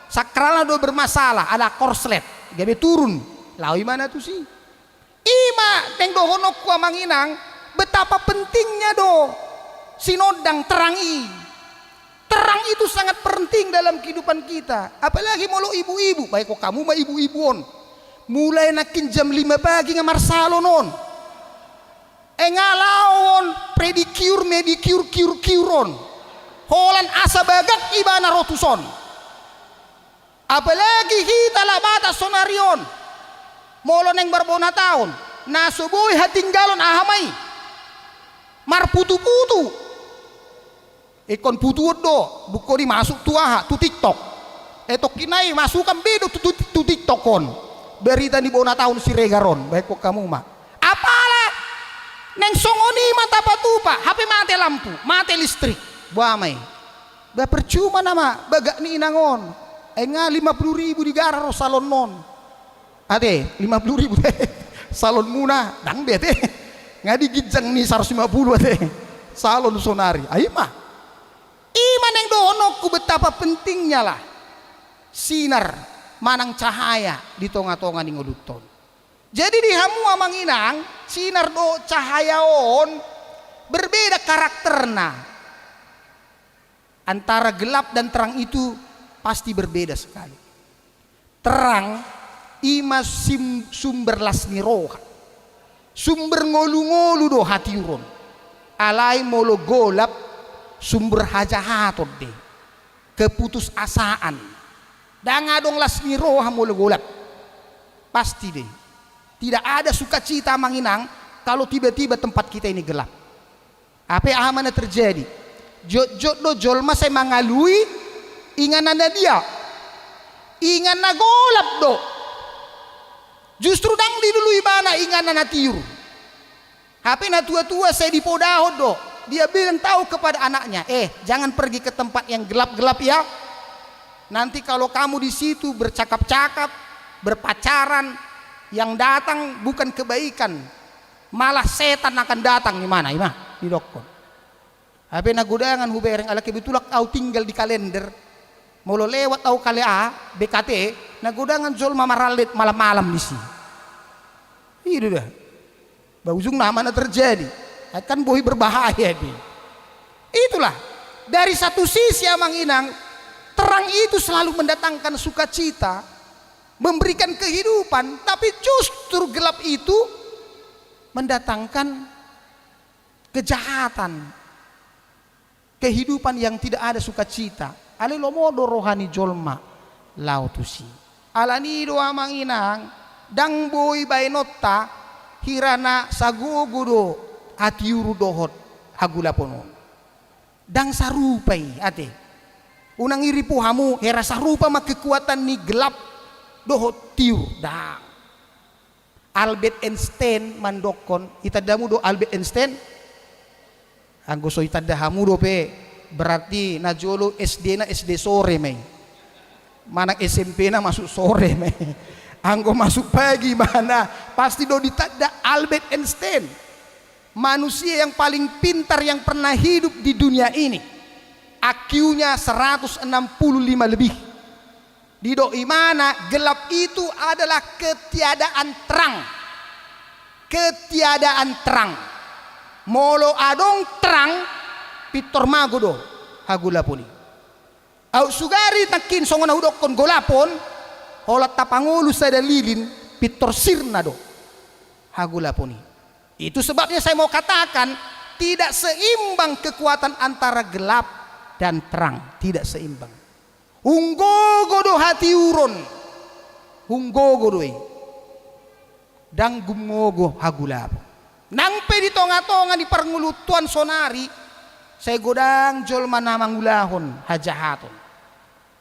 Sakralan do bermasalah, ada korslet, gabe turun. Laho ibana tusi. I ma naeng dohononku amang inang, betapa pentingnya do sinondang terang i. Terang itu sangat penting dalam kehidupan kita. Apalagi molo ibu-ibu, baik hamu ma ibu-ibu on. Mulai nangkin jam lima pagi nga marsalon on. Nga laho on, pedicure, manicure, cure, cure on. Holan asa bagak ibana ro tuson. Apalagi hita Labatak sonari on. Molo naeng marbona taon, na so boi hatinggalon aha ma i? Marputu-putu. Ingkon putuon do, bungkon i masuk tu aha, tu TikTok. E, tongkin nai masukan be do tu, tu, tu TikTok on. Berita ni bona taon Siregar on, bahenon hamu ma. Apala naeng songon i ma tapatupa, hape mate lampu, mate listrik. Boha ma i? Ba percuma nama bagak ni inang on. Ai nga lima puluh ribu digarar ro salon on. Ate, lima puluh ribu te. Salonmuna, ndang be ate. Nga di ginjang ni saratus lima puluh ate. Salon sonari. Ai ma. I ma naeng dohononku betapa pentingnya lah sinar manang cahaya di tonga-tonga ni ngolunta on. Jadi di hamu amang inang, sinar dohot cahaya on berbeda karakterna. Antara gelap dan terang itu pasti berbeda sekali. Terang i ma sim-, sumber las ni roha. Sumber ngolu-ngolu do hatiuron. Alai molo golap, sumber hajahaton do i. Keputusasaan. Ndang adong las ni roha molo golap. Pasti do i. Tidak ada sukacita amang inang kalau tiba-tiba tempat kita ini gelap. Hape aha ma na terjadi? Jotjot do jolma sai mangalului inganan na dia? Inganan na golap do. Justru ndang dilului ibana inganan na tiur. Hape natua-tua sai dipodahon do. Dia bilang tahu kepada anaknya, "Eh, jangan pergi ke tempat yang gelap-gelap ya. Nanti kalau kamu di situ bercakap-cakap, berpacaran, yang datang bukan kebaikan, malah setan akan datang," i ma na, i ma didokkon. Hape na godangan hubereng, ala kebetulan au tinggal di kalender. Molo lewat au kale aha, B K T, na godangan jolma marallet malam-malam disi. I do da. Ba ujungna ma na terjadi. Ai kan boi berbahaya do i. Itulah, dari satu sisi amang inang, terang itu selalu mendatangkan sukacita, memberikan kehidupan, tapi justru gelap itu mendatangkan kejahatan, kehidupan yang tidak ada sukacita. Alai lomo do roha ni jolma laho tusi. Alani do amang inang, ndang boi baenonta hira na sagogo do hatiuru dohot hagolapon on. Ndang sarupa i ate. Unang iri po hamu, hira sarupa ma kekuatan ni gelap dohot tiur, ndang. Albert Einstein mandokkon, itanda hamu do Albert Einstein? Anggo so itanda hamu dope, berarti najolo S D-na S D sore ma i. Manang S M P-na masuk sore ma i. Anggo masuk pagi ibana, pasti do ditanda Albert Einstein. Manusia yang paling pintar yang pernah hidup di dunia ini. I Q-nya seratus enam puluh lima lebih. Didok ibana, gelap itu adalah ketiadaan terang. Ketiadaan terang. Molo adong terang, pintor mago do hagolapon i. Aut sugari nangkin songon na hudokkon golapon, holan tapangolu sada lilin, pintor sirna do hagolapon i. Itu sebabnya saya mau katakan, tidak seimbang kekuatan antara gelap dan terang. Tidak seimbang. Umgogo do hatiuron. Umgogo do i. Ndang gumogo hagolapon. Nang pe di tonga-tonga ni parngoluonta on sonari, sai godang jolma na mangulahon hajahaton.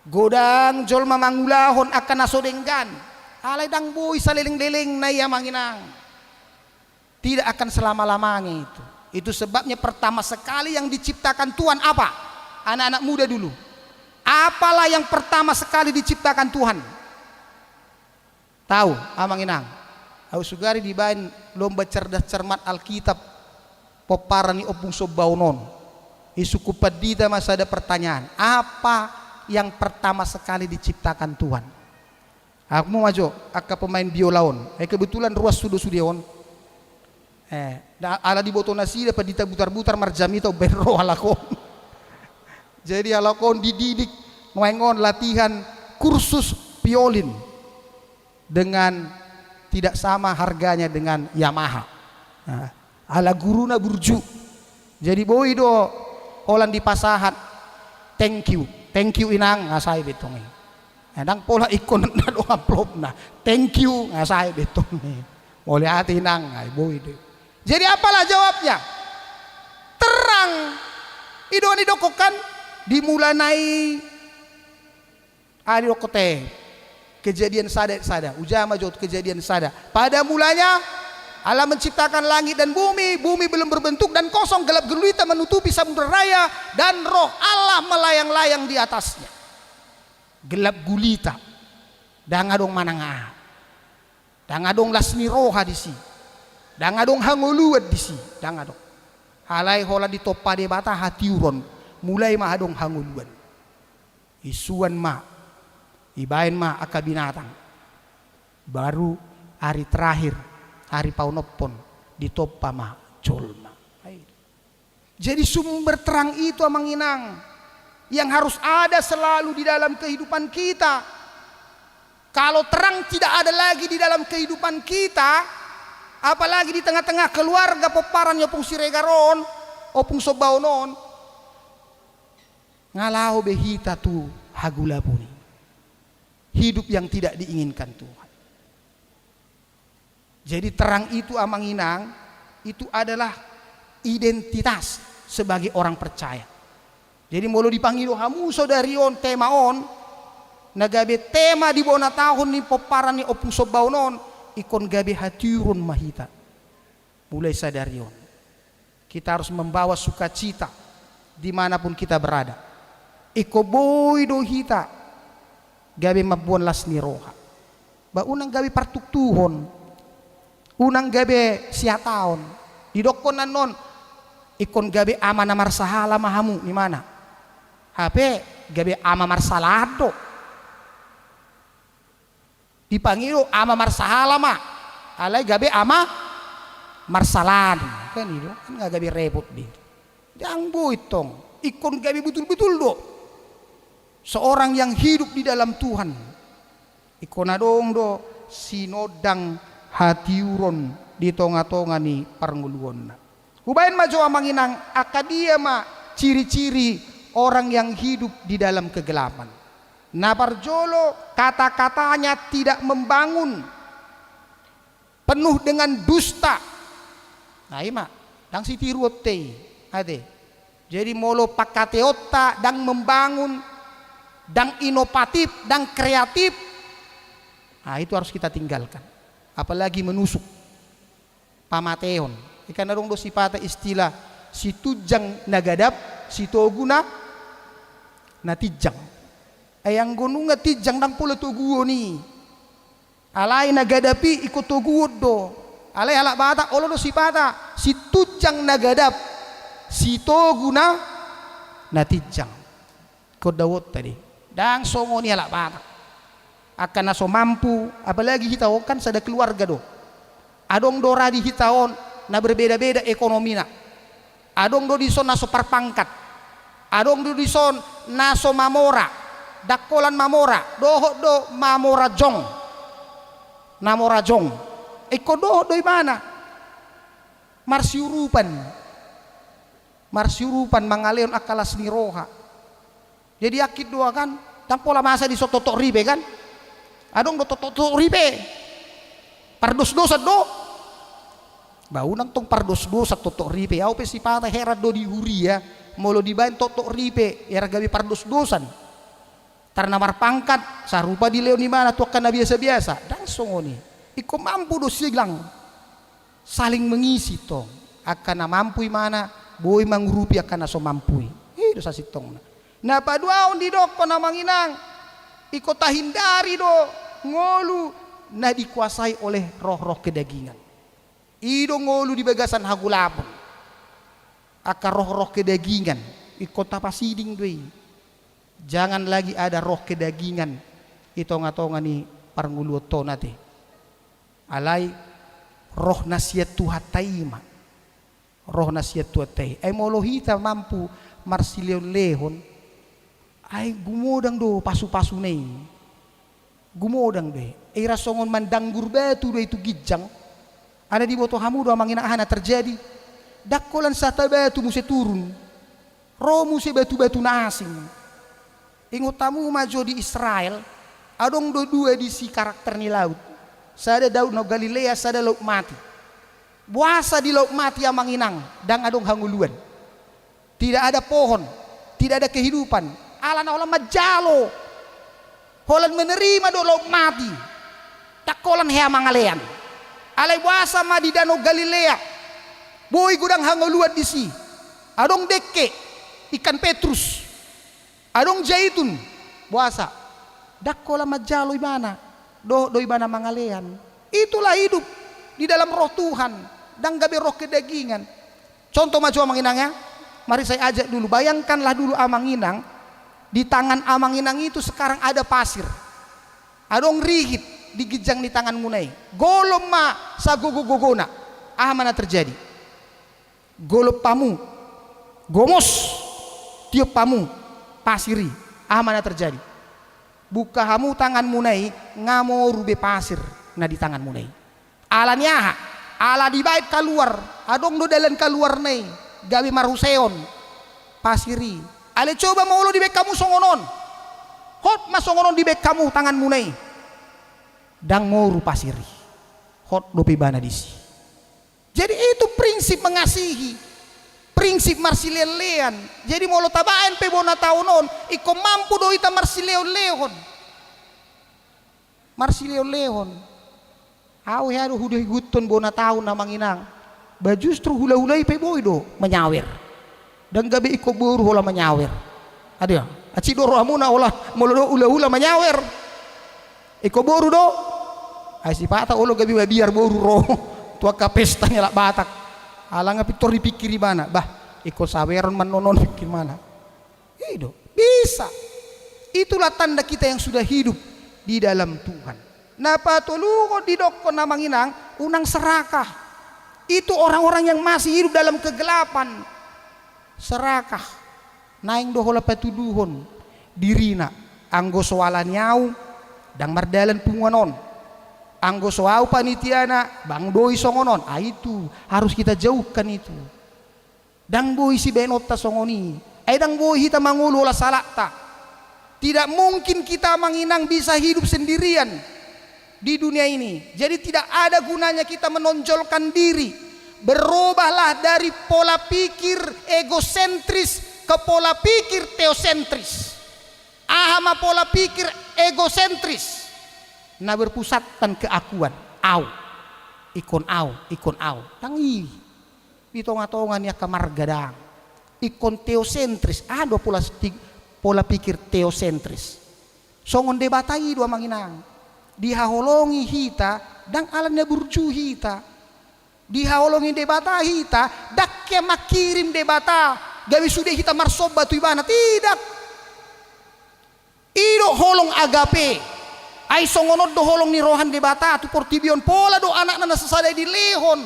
Godang jolma mangulahon angka na so denggan. Alai ndang boi saleleng-lelengna i amang inang. Tidak akan selama-lamanya itu. Itu sebabnya pertama sekali yang diciptakan Tuhan apa? Anak-anak muda dulu. Apalah yang pertama sekali diciptakan Tuhan? Tahu, amang inang? Aut sugari dibaen lomba cerdas cermat Alkitab pomparan ni Ompung Sombaon on. Isungkun pandita ma sada pertanyaan. Apa yang pertama sekali diciptakan Tuhan? Hamu ma jo, angka pemain biola on. Eh, kebetulan ruas sude-sude on. Eh, da-, ala diboto nasida pandita Butarbutar marjamita umbaen ro halak on. Jadi halak on dididik, nuaeng on latihan kursus violin dengan tidak sama harganya dengan Yamaha. Nah, ala guruna burju. Jadi boi do holan dipasahat, "Thank you, thank you, Inang," nga sae be tong i. Ndang pola ingkon na adong amplopna, "Thank you," nga sae be tong i. "Mauliate, Inang," nga boi do. Jadi apalah jawabnya? Terang. I do na didokkon kan, di mulana i, ah, didokkon te. Kejadian sada, sada. Uja ma jo tu Kejadian sada. Pada mulanya Allah menciptakan langit dan bumi, bumi belum berbentuk dan kosong, gelap gulita menutupi samudra raya, dan Roh Allah melayang-layang di atasnya. Gelap gulita. Ndang adong manang aha. Ndang adong las ni roha disi. Ndang adong hangoluan disi. Ndang adong. Alai holan ditompa Debata hatiuron, mulai ma adong hangoluan. Isuan ma, ibaen ma angka binatang. Baru ari terakhir, ari paonomhon, ditompa ma jolma. Jadi sumber terang itu, Amang Inang, yang harus ada selalu di dalam kehidupan kita. Kalau terang tidak ada lagi di dalam kehidupan kita, apalagi di tengah-tengah keluarga pomparan ni Ompung Siregar on, Ompung Sombaon on, nga laho be hita tu hagolapon i. Hidup yang tidak diinginkan Tuhan. Jadi terang itu, Amang Inang, itu adalah identitas sebagai orang percaya. Jadi molo dipangido hamu saudari on tema on, na gabe tema di bona taon ni pomparan ni Ompung Sombaon on, ingkon gabe hatiuron ma hita. Mulai sadari on, kita harus membawa sukacita di mana pun kita berada. Ingkon boi do hita gabe mamboan las ni roha. Ba unang gabe partuktuhon, unang gabe sihataon. Didokkon annon, ingkon gabe ama na marsahala ma hamu, imana. Hape gabe ama marsalahan do. Dipangido ama marsahala ma, alai gabe ama marsalahan. Kan i do, kan nga gabe repot be. Ndang boi tong, ingkon gabe betul-betul do seorang yang hidup di dalam Tuhan. Ingkon adong do sinondang hatiuron di tonga-tonga ni parngoluonna. Hubaen ma jo, Amang Inang, angka dia ma ciri-ciri orang yang hidup di dalam kegelapan. Na parjolo, kata-katanya tidak membangun, penuh dengan dusta. Nah, i ma, ndang sitiruonta i, ate. Jadi molo pangkataionta ndang membangun, ndang inovatif, ndang kreatif, nah, itu harus kita tinggalkan. Apalagi menusuk, pamateon. I kan adong do sipata istilah, situnjang na gadap, sitogu na, na tinjang. Ai anggo nunga tinjang, ndang pola toguon i. Alai na gadap i ingkon toguon do. Alai halak Batak olo do sipata, situnjang na gadap, sitogu na, na tinjang. Ingkon daonta do i. Ndang songon i halak Batak. Angka na so mampu, apalagi hita on kan sada keluarga do. Adong do ra di hita on na berbeda-beda ekonomina. Adong do dison na so parpangkat. Adong do dison na so mamora. Ndang holan mamora, dohot do mamora jong. Na mora jong. Ingkon dohot do ibana marsiurupan. Marsiurupan mangalehon angka las ni roha. Jadi angkit do kan, ndang pola masa dison toktok ripe kan. Adong do toktok ripe. Pardosdosan do. Ba unang tong pardosdosan toktok ripe. Au pe sipata heran do di huria, molo dibaen toktok ripe, hera gabe pardosdosan. Tar na marpangkat, sarupa dilehon ibana tu angka na biasa-biasa. Ndang songon i. Ingkon mampu do silang saling mengisi tong. Angka na mampu ibana boi mangurupi angka na so mampu i. I do sasintongna. Na paduahon didokkon, Amang Inang, ingkon tahindari do ngolu na dikuasai oleh roh-roh kedagingan. I do ngolu di bagasan hagolapon. Angka roh-roh kedagingan ingkon tapasiding do i. Jangan lagi ada roh kedagingan di tonga-tonga ni parngoluonta on, ate. Alai roh na sian Tuhanta i ma. Roh na sian Tuhanta i. Ai molo hita mampu marsilehon-lehon, ai gumodang do pasu-pasuna i. Gumodang do i. Ira songon mandanggur batu do i tu ginjang. Ala diboto hamu do amang inang aha na terjadi? Ndang holan sata batu muse turun. Ro muse batu-batu na asing. Ingot hamu ma jo di Israel, adong do dua disi karakter ni laut. Sada Danau Galilea, sada Laut Mati. Boasa di Laut Mati amang inang, ndang adong hangoluan. Tidak ada pohon, tidak ada kehidupan. Alana holan manjalo. Holan menerima do Laut Mati. Ndang holan hea mangalean. Alai boasa ma di Danau Galilea. Boi godang hangoluan disi. Adong dengke, ikan petrus. Adong jaitun, boasa? Ndang holan manjalo ibana, dohot do ibana mangalean. Itulah hidup di dalam Roh Tuhan, ndang gabe roh kedagingan. Contoh ma jo amang inang ya, mari saya ajak dulu, bayangkanlah dulu amang inang, di tangan amang inang itu sekarang ada pasir. Adong rihit di ginjang ni tanganmuna i. Golom ma sagogo-gogona. Aha ma na terjadi? Golop hamu, gomos, tiop hamu pasir i, aha ma na terjadi? Buka hamu tanganmuna i, nga moru be pasir na di tanganmuna i. Ala ni aha? Ala dibaen kaluar, adong do dalan kaluarna i, gabe marhuseon pasir i. Alai coba ma olo dibaen hamu songon on. Hot ma songon on dibaen hamu tanganmuna i. Ndang moru pasir i. Hot dope ibana disi. Jadi itu prinsip mengasihi, prinsip marsileanlean. Jadi molo tabaen pe bona taon on, ingkon mampu do hita marsileonleon. Marsileonleon. Au hea do huda ihuthon bona taon amang inang. Ba justru hulahula i pe boi do manyawer. Ndang gabe ingkon boru holan manyawer. Adia, asi do rohamuna holan molo do hulahula manyawer. Ingkon boru do. Ai sipata olo gabe mabiar boru ro tu angka pesta ni halak Batak. Ala nga pintor dipikir ibana. Bah, ingkon saweron ma annon on, pikir ibana. I do. Bisa. Itulah tanda kita yang sudah hidup di dalam Tuhan. Na patoluhon didokkon amang inang, unang serakah. Itu orang-orang yang masih hidup dalam kegelapan. Serakah. Naeng do holan patuduhon dirina, anggo so ala ni au, ndang mardalan punguan on. Anggo so au panitiana, ndang boi songon on. Ah, itu harus kita jauhkan itu. Ndang boi sibaenonta songon i. Ai ndang boi hita mangolu holan salakta. Tidak mungkin kita amang inang bisa hidup sendirian di dunia ini. Jadi tidak ada gunanya kita menonjolkan diri. Berubahlah dari pola pikir egosentris ke pola pikir teosentris. Aha ma pola pikir egosentris? Na berpusatkan keakuan. Au. Ingkon au, ingkon au. Ndang i. Di tonga-tonga ni angka marga ndang. Ingkon teosentris. Aha do pola sti-, pola pikir teosentris? Songon Debata i do amang inang. Dihaholongi hita, ndang ala na burju hita. Dihaholongi Debata hita, ndang hea mangkirim Debata, gabe sude hita marsomba tu ibana, tidak. I do holong agape. Ai songon on do holong ni roha ni Debata tu portibi on, pola do anakna na sasada i dilehon.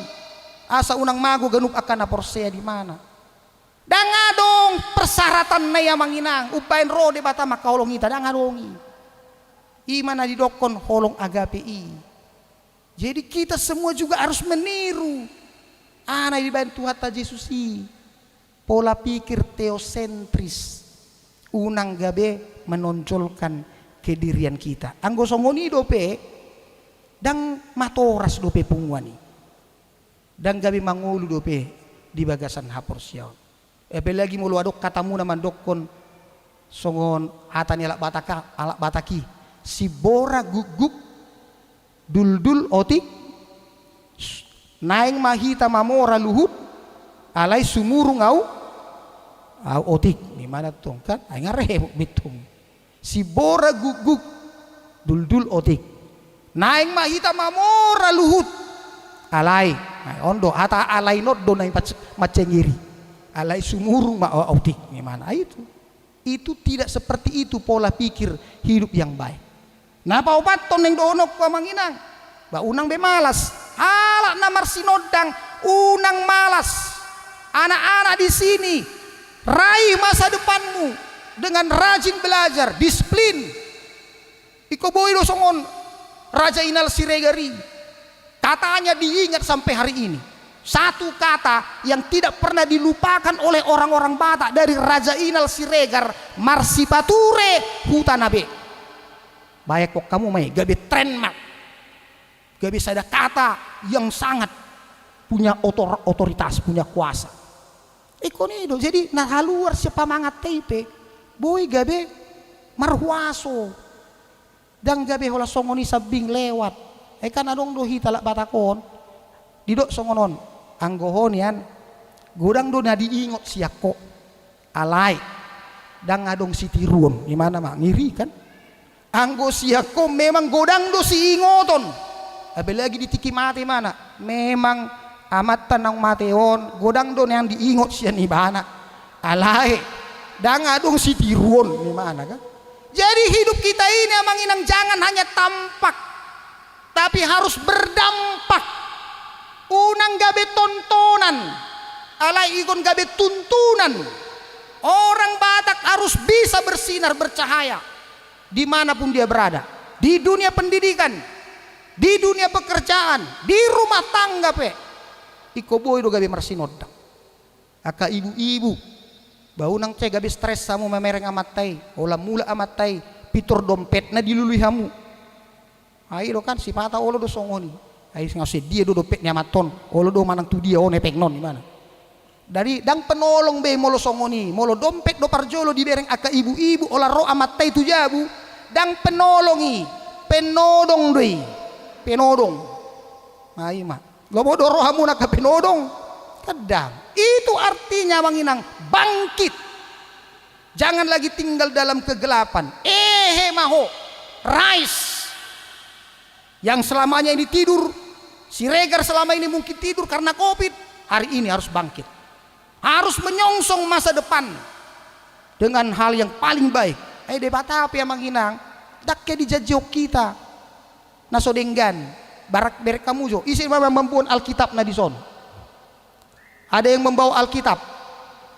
Asa unang mago ganup angka na porsea di ibana. Ndang adong persyaratanna i amang inang, umbaen ro Debata mangkaholongi hita, ndang adong i. I ma na didokkon holong agape i. Jadi kita semua juga harus meniru aha na dibaen Tuhanta Jesus i. Pola pikir teosentris. Unang gabe menonjolkan kedirian kita. Anggo songon i dope, ndang matoras dope punguan i. Ndang gabe mangolu dope di bagasan haporseaon. Apalagi molo adong hatamuna mandokkon songon hata ni halak Batak, halak Batak i, simbora gukguk, duldul otik, naeng ma hita mamora luhut, alai sumurung au, au otik. Ima na tong kan, ai nga rebot be tong. Simbora gukguk, duldul otik. Naeng ma hita mamora luhut. Alai, nah, on do, hata alai on do na i mac-, mancengeri. Alai sumurung ma au otik, imana itu. Itu tidak seperti itu pola pikir hidup yang baik. Na paopathon naeng dohononku amang inang. Ba unang be malas. Halak na marsinondang, unang malas. Anak-anak di sini, raih masa depanmu dengan rajin belajar, disiplin. I Ingkon boi do songon Raja Inal Siregar i. Katanya diingat sampai hari ini. Satu kata yang tidak pernah dilupakan oleh orang-orang Batak dari Raja Inal Siregar, marsipature hutana be. Bayangkon hamu ma i, gabe trademark. Gabe sada kata yang sangat punya otor-, otoritas, punya kuasa. Ingkon i do, jadi na haluar sian pamanganta i pe boi gabe marhuaso. Ndang gabe holan songon i sambing lewat. Ai kan adong do hita halak Batak on didok songon on, anggo ho nian, godang do na diingot sian ho. Alai ndang adong sitiruon, imana ma, ngeri kan? Anggo sian ho memang godang do siingoton. Apalagi di tingki mate imana. Memang amanta naung mate on, godang do nian diingot sian ibana. Alai ndang adong sitiruon, imana kan? Jadi hidup kita ini, Amang Inang, jangan hanya tampak, tapi harus berdampak. Unang gabe tontonan, alai ingkon gabe tuntunan. Orang Batak harus bisa bersinar, bercahaya dimanapun dia berada, di dunia pendidikan, di dunia pekerjaan, di rumah tangga pe. Ingkon boi do gabe marsinondang. Angka ibu-ibu, ba unang gabe stres hamu mamereng amanta i, holan mulak amanta i, pintor dompetna dilului hamu. Ai do kan, sipata olo do songon i. Ai nga songon dia do dompet ni amanta on, olo do manang tu dia on epengna on, imana. Jadi ndang penolong be molo songon i, molo dompet do parjolo dibereng angka ibu-ibu, holan ro amanta i tu jabu, ndang penolong i, penodong do i, penodong. Ai ma. Lomo do rohamuna angka penodong? Kan ndang. Itu artinya, Amang Inang, bangkit. Jangan lagi tinggal dalam kegelapan. Ehe ma ho. Rise. Yang selamanya ini tidur, Siregar selama ini mungkin tidur karena covid, hari ini harus bangkit. Harus menyongsong masa depan dengan hal yang paling baik. Eh, Debata pe, Amang Inang, ndang ke dijanjihon hita na so denggan. Barak berek hamu jo. Ise ma mamboan Alkitab na dison? Ada yang membawa Alkitab?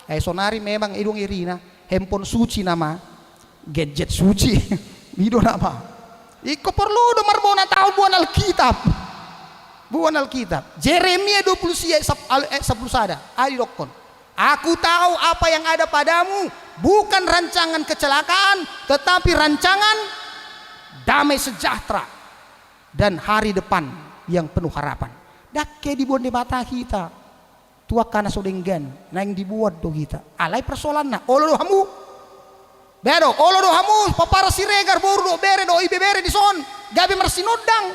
Eh, sonari memang i do irina. Handphone suci nama. Gadget suci. I do nama. Ingkon porlu do marbona taon boan Alkitab. Boan Alkitab. Jeremia dua puluh sia ayat sap-, al-, ayat sampulu sada. Ai didokkon. Aku tahu apa yang ada padamu, bukan rancangan kecelakaan, tetapi rancangan damai sejahtera dan hari depan yang penuh harapan. Ndang ke diboan Debata hita tu angka na so denggan, naeng diboan do hita. Alai persoalanna, olo do hamu? Bea do, olo do hamu, pomparan Siregar, boru dohot bere dohot ibebere dison, gabe marsinondang?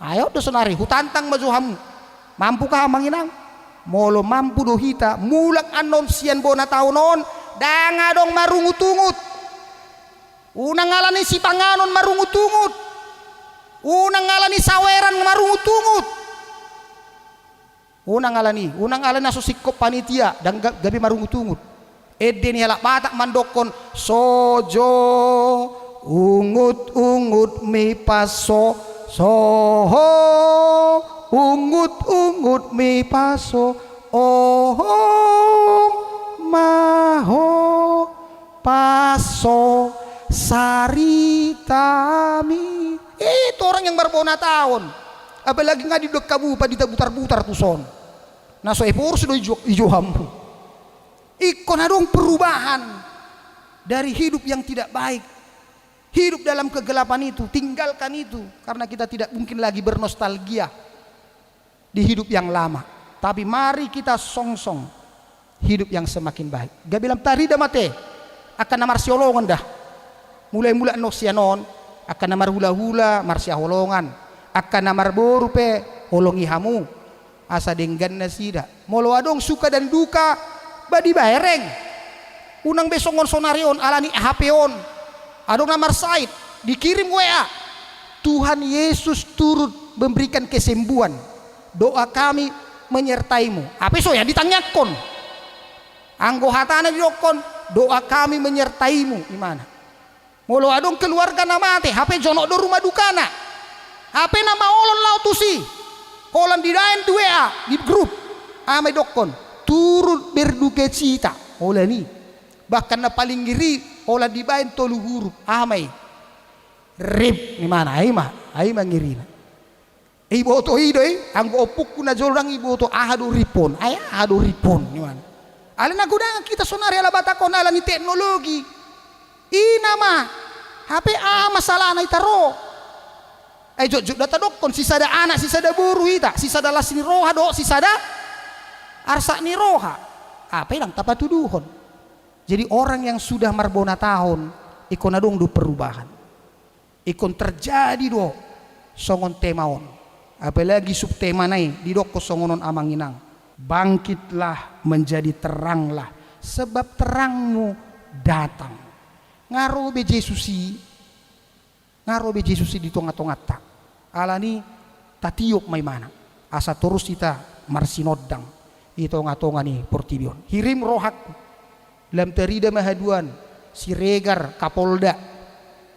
Ai on do sonari, hutantang ma jo hamu. Mampu ka, Amang Inang? Molo mampu do hita mulak annon sian bona taon on, ndang adong marungutungut. Unang ala ni sipanganon marungutungut. Unang ala ni saweran marungutungut. Unang ala ni, unang ala ni na so singkop panitia, ndang ga-, gabe marungutungut. Ende ni halak Batak mandokkon, so jo ungut-ungutmi paso, so ho ungut-ungutmi paso, oho ma ho paso saritami. Itu orang yang marbona taon. Apalagi nga didok hamu pandita butar-butar tuson. Na so eporus do ijo, ijo hamu. Ingkon adong perubahan dari hidup yang tidak baik. Hidup dalam kegelapan itu, tinggalkan itu. Karena kita tidak mungkin lagi bernostalgia di hidup yang lama. Tapi mari kita songsong hidup yang semakin baik. Gabe lam tarida ma ate angka na marsiholongan da. Mulai-mulai annon sian on, angka na marhula-hula, marsihaholongan. Angka na marboru pe, holongi hamu. Asa denggan nasida. Molo adong suka dan duka, ba dibereng. Unang be songon sonari on, ala ni H P on. Adong na marsahit, dikirim W A. Tuhan Yesus turut memberikan kesembuhan. Doa kami menyertaimu. Hape so ya ditangiangkon. Anggo hatana didokkon, doa kami menyertaimu, imana. Molo adong keluarga na mate, hape jonok do rumah dukana. Hape na maolon laho tusi. Holan dibaen tu W A, di grup. Aha ma didokkon, turut berdukacita. Holan i. Bahkan na paling ngeri, holan dibaen tolu huruf. Aha ma i? Rip, imana, ai ma, ai ma ngirina. Iboto i do i, anggo ompungku na jolo ndang iboto aha do rip on, ai aha do rip on, imana. Alai na godang hita sonari ala Batak on ala ni teknologi. Ina ma, hape aha masalahna hita ro. Ai jotjot do tadokkon, sisada anak, sisada boru hita, sisada las ni roha dohot sisada arsak ni roha. Hape ndang tapatuduhon. Jadi orang yang sudah marbona taon, ingkon adong do perubahan. Ingkon terjadi do songon tema on. Apalagi subtemana i didokkon songon on amang inang. Bangkitlah, menjadi teranglah, sebab terangmu datang. Nga ro be Jesus i, nga ro be Jesus i di tongatonganta. Alani tatiop ma imana, asa torus hita marsinondang di tongatonga ni portibi on. Hirim rohangku. Lam tarida ma haduan, Siregar Kapolda,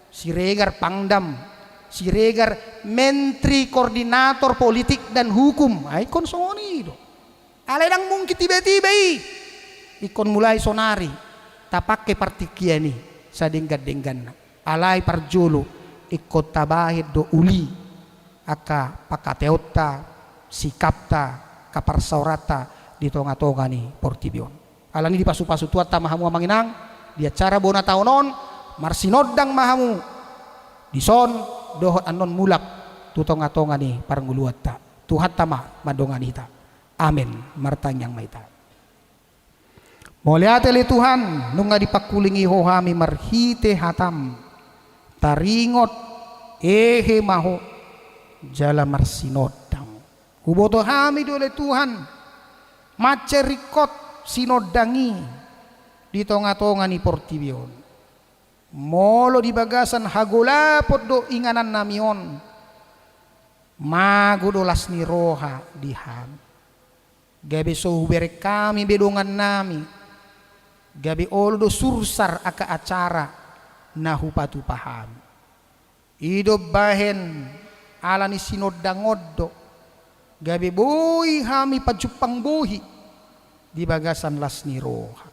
Siregar Pangdam, Siregar Menteri Koordinator Politik dan Hukum. Ai ingkon songon i do. Alai ndang mungkin tiba-tiba i. Ingkon mulai sonari tapangke partingkian i sadenggan-dengganna. Alai parjolo ingkon tabahen do uli angka pangkataionta, sikapta, angka parsaoranta di tongatonga ni portibi on. Alani dipasupasu Tuhanta ma hamu amang inang, di acara bona taon on, marsinondang ma hamu dison dohot annon mulak tu tongatonga ni parngoluonta. Tuhanta ma mandongani hita. Amen. Martangiang ma hita. Mauliate ale Tuhan, nunga dipangkulingi Ho hami marhite hataM. Taringot, hehe ma Ho, jala marsinondang. Huboto hami do ale Tuhan, mansai ringkot sinondang i di tongatonga ni portibi on. Molo di bagasan hagolapon do inganannami on, mago do las ni roha di hami. Gabe so hubereng hami be dongannami, gabe olo do sursar angka acara na hupatupa hami. I do umbahen ala ni sinondang on do, gabe boi hami pajumpang bohi di bagasan las ni roha.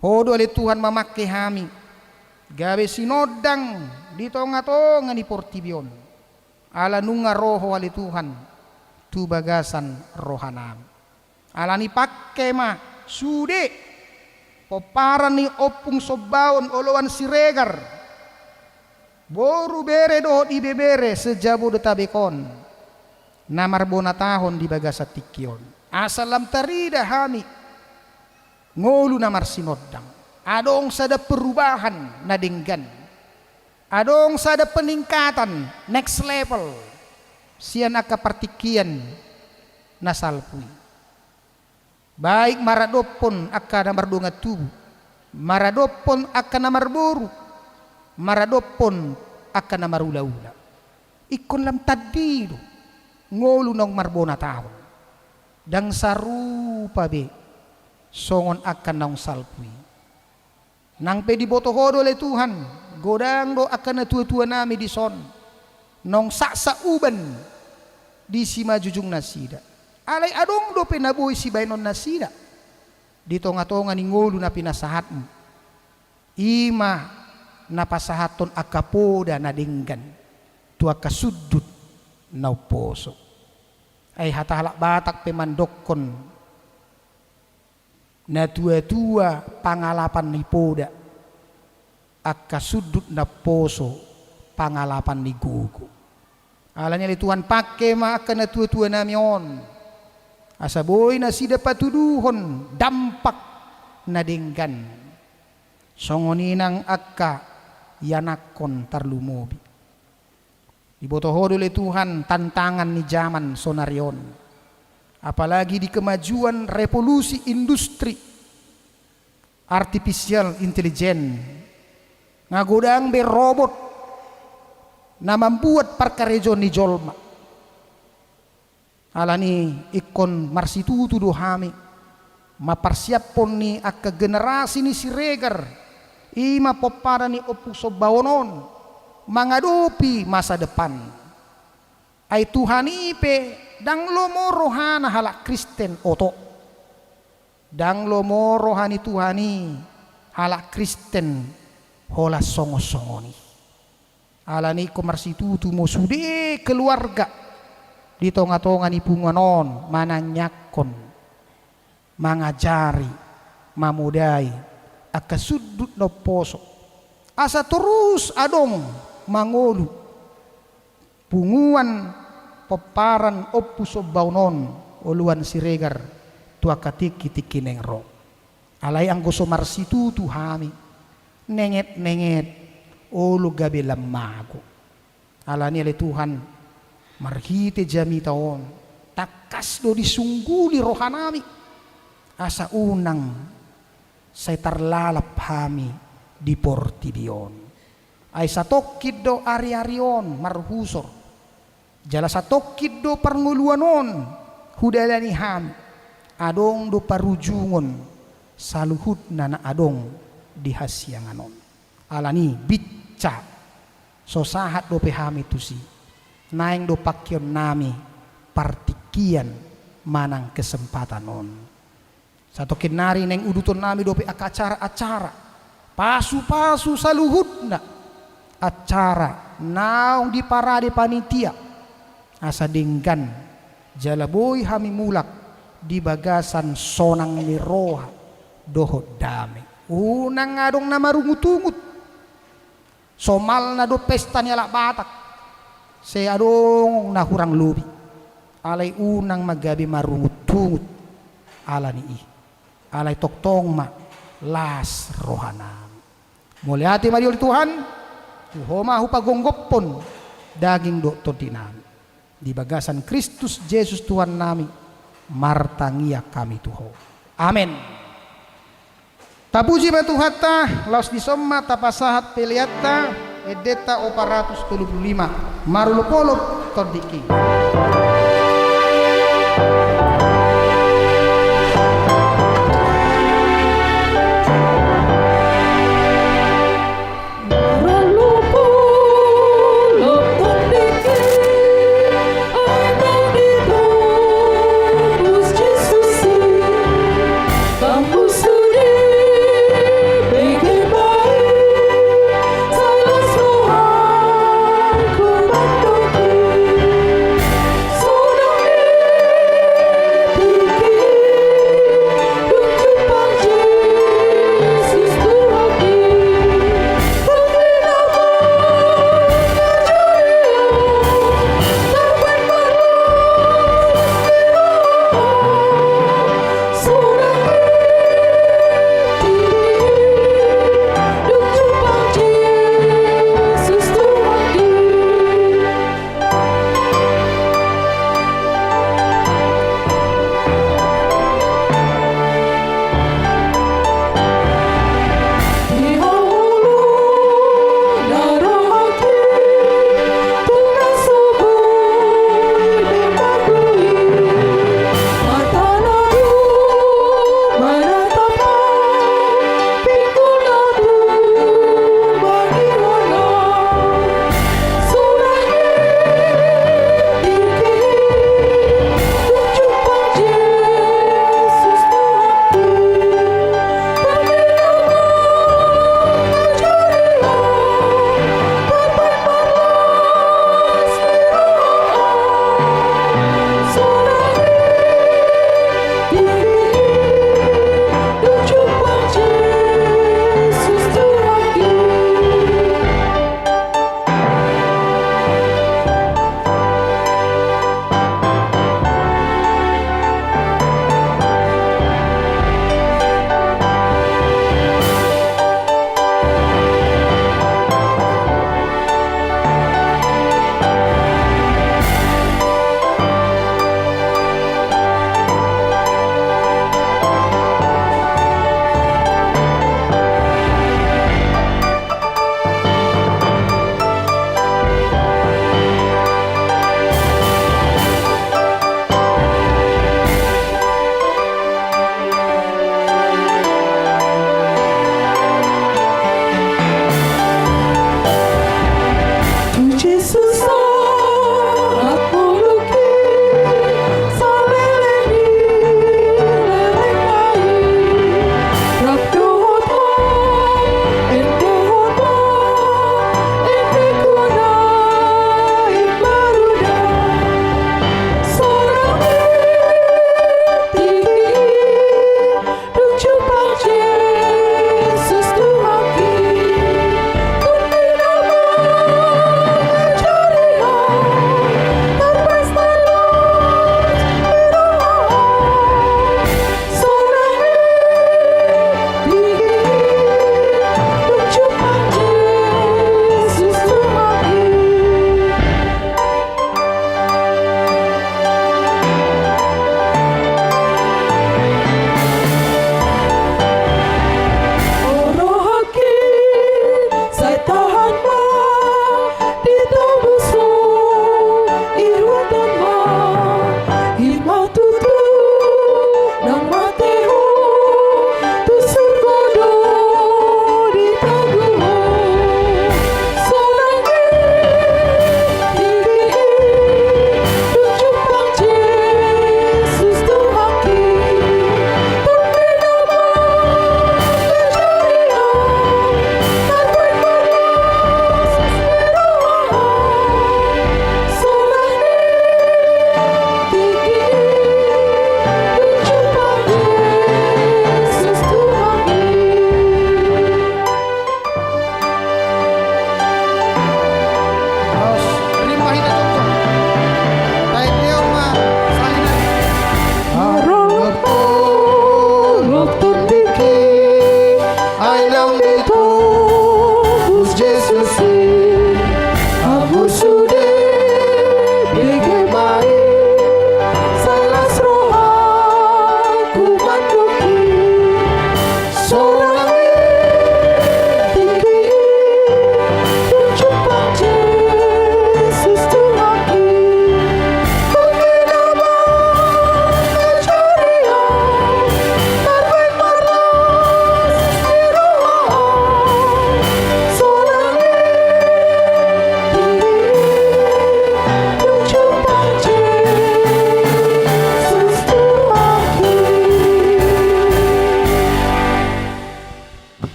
Ho do ale Tuhan mamangke hami, gabe sinondang di tongatonga ni portibi on. Ala nunga ro Ho ale Tuhan tu bagasan rohanami. Alani pangke ma sude pomparan ni Ompung Sombaon oloan Siregar, boru, bere dohot ibebere se-Jabodetabek on, na marbonatahon di bagasan tingki on. Asa lam tarida hami ngolu na marsinondang. Adong sada perubahan na denggan. Adong sada peningkatan, next level, sian angka partingkian na salpu i. Baik maradophon angka na mardongan tubu, maradophon angka na marboru, maradophon angka na marulaula. Ingkon lam tandi do ngolu naung marbonatahon. Ndang sarupa be songon angka naung salpu i. Nang pe diboto Ho do ale Tuhan, godang do angka natuatuanami dison naung saksak uban di simanjujung nasida. Alai adong dope na boi sibahenon nasida di tongatonga ni ngolu na pinasahatmu. I ma na pasahathon angka poda na denggan tu angka sundut na umposo. Ai hata halak Batak pe mandokkon, natuatua pangalapan ni poda, angka sundut na umposo pangalapan ni gogo. Alani ale Tuhan, pangke ma angka natuatuanami on, asa boi nasida patuduhon dampak na denggan. Songon i nang angka ianakhon tarlumobi. Diboto Ho do ale Tuhan tantangan ni jaman sonari on. Apalagi di kemajuan revolusi industri artificial intelligence. Nga godang be robot na mambuat parkarejoan ni jolma. Alani ingkon marsitutu do hami mamparsiaphon ni angka generasi ni Siregar, i ma pomparan ni Ompung Sombaon on, mangadopi masa depan. Ai Tuhan i pe ndang lomo rohana halak Kristen oto. Ndang lomo roha ni Tuhan i halak Kristen holan songonsongon i. Alani i ingkon marsitutu ma sude keluarga di tonga-tonga ni punguan on manangiangkon, mangajari, mamodai angka sundut na umposo, asa torus adong mangolu punguan pomparan Ompu Sombaon on, oloan Siregar, tu angka tingki-tingki naeng ro. Alai anggo so marsitutu hami, nenget-nenget olo gabe lam mago. Alani i ale Tuhan, marhite jamita on, tangkas do disungguli rohanami, asa unang sai tarlalap hami di portibi on. Ai satongkin do ari-ari on marhusor, jala satongkin do parngoluan on hudalani hami, adong do parujungon saluhutna na adong di hasiangan on. Alani i, binsa so sahat dope hami tusi, naeng do pangkeonnami partingkian manang kesempatan on. Satongkin nari naeng udutonnami dope angka acara-acara, pasu-pasu saluhutna acara naung diparade panitia, asa denggan jala boi hami mulak di bagasan sonang ni roha dohot dame. Unang adong na marungut-ungut. Somalna do pesta ni halak Batak, sai adong na hurang lobi. Alai unang ma gabe marungut-ungut. Alani i, alai tongtong ma las rohanami. Mauliate ma di ho ale Tuhan, tu Ho ma hupagomgophon daging dohot tondinami. Di bagasan Kristus Jesus Tuhannami, martangiang hami tu Ho. Amen. Tapuji ma Tuhanta, laos dison ma tapasahat peleanta, endenta opat ratus tolu pulu lima, marolop-olop Tondiking.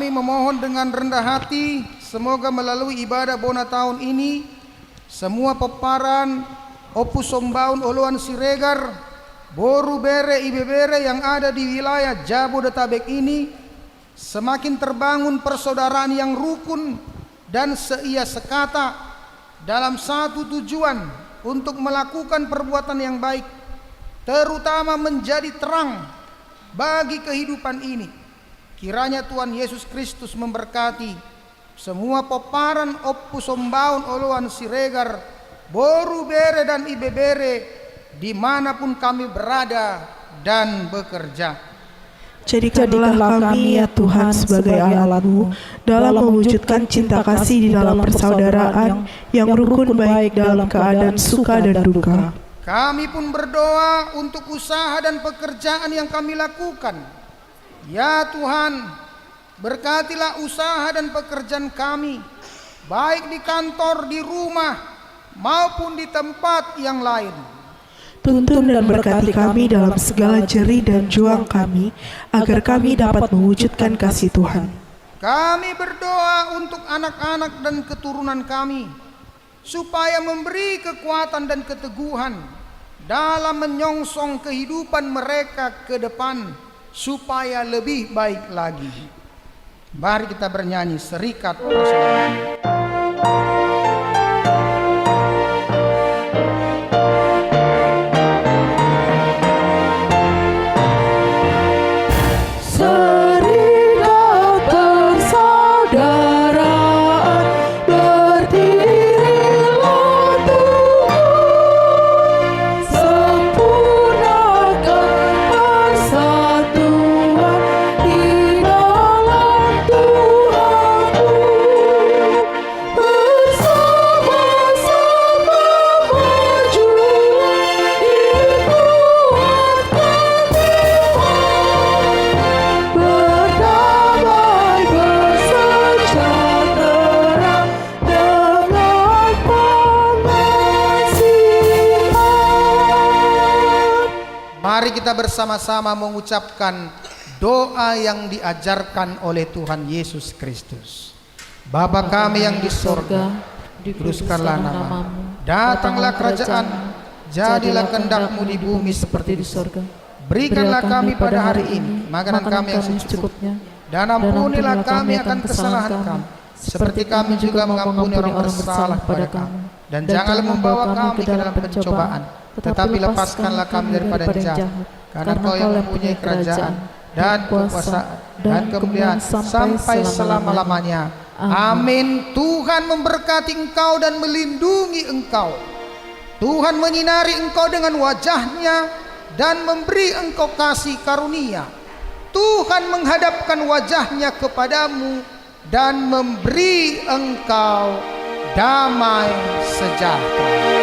Kami memohon dengan rendah hati, semoga melalui ibadah bona taon ini, semua pomparan Ompu Sombaun Oloan Siregar, boru, bere, ibebere yang ada di wilayah Jabodetabek ini, semakin terbangun persaudaraan yang rukun dan seia sekata dalam satu tujuan untuk melakukan perbuatan yang baik, terutama menjadi terang bagi kehidupan ini. Kiranya Tuhan Yesus Kristus memberkati semua pomparan Ompu Sombaun Oloan Siregar, boru, bere, dan ibebere, di mana pun kami berada dan bekerja. Jadikanlah kami, ya Tuhan, sebagai alat-Mu dalam mewujudkan cinta kasih di dalam persaudaraan yang rukun, baik dalam keadaan suka dan duka. Kami pun berdoa untuk usaha dan pekerjaan yang kami lakukan. Ya Tuhan, berkatilah usaha dan pekerjaan kami, baik di kantor, di rumah, maupun di tempat yang lain. Tuntun dan berkati kami dalam segala jerih dan juang kami, agar kami dapat mewujudkan kasih Tuhan. Kami berdoa untuk anak-anak dan keturunan kami, supaya memberi kekuatan dan keteguhan dalam menyongsong kehidupan mereka ke depan, supaya lebih baik lagi. Mari kita bernyanyi Serikat Persaudaraan. Serikat persaudaraan berdirilah Tuhan, sempurnakan persatuan di dalam Tuhanmu. Bersama-sama berjuang, dikuatkan iman, berdamai bersejahtera dengan pengasihan. Mari kita bersama-sama mengucapkan doa yang diajarkan oleh Tuhan Yesus Kristus. Bapa kami yang di sorga, dikuduskanlah namamu. Datanglah kerajaanmu. Jadilah kehendak-Mu di bumi seperti di sorga. Berikanlah kami pada hari ini makanan kami yang secukupnya. Dan ampunilah kami akan kesalahan kami, seperti kami juga mengampuni orang bersalah kepada kami. Dan janganlah membawa kami ke dalam pencobaan, tetapi lepaskanlah kami daripada yang jahat. Karena Engkau yang mempunyai kerajaan, dan kekuasaan, dan kemuliaan sampai selama-lamanya. Amin. Tuhan memberkati engkau dan melindungi engkau. Tuhan menyinari engkau dengan wajah-Nya dan memberi engkau kasih karunia. Tuhan menghadapkan wajah-Nya kepadamu dan memberi engkau damai sejahtera.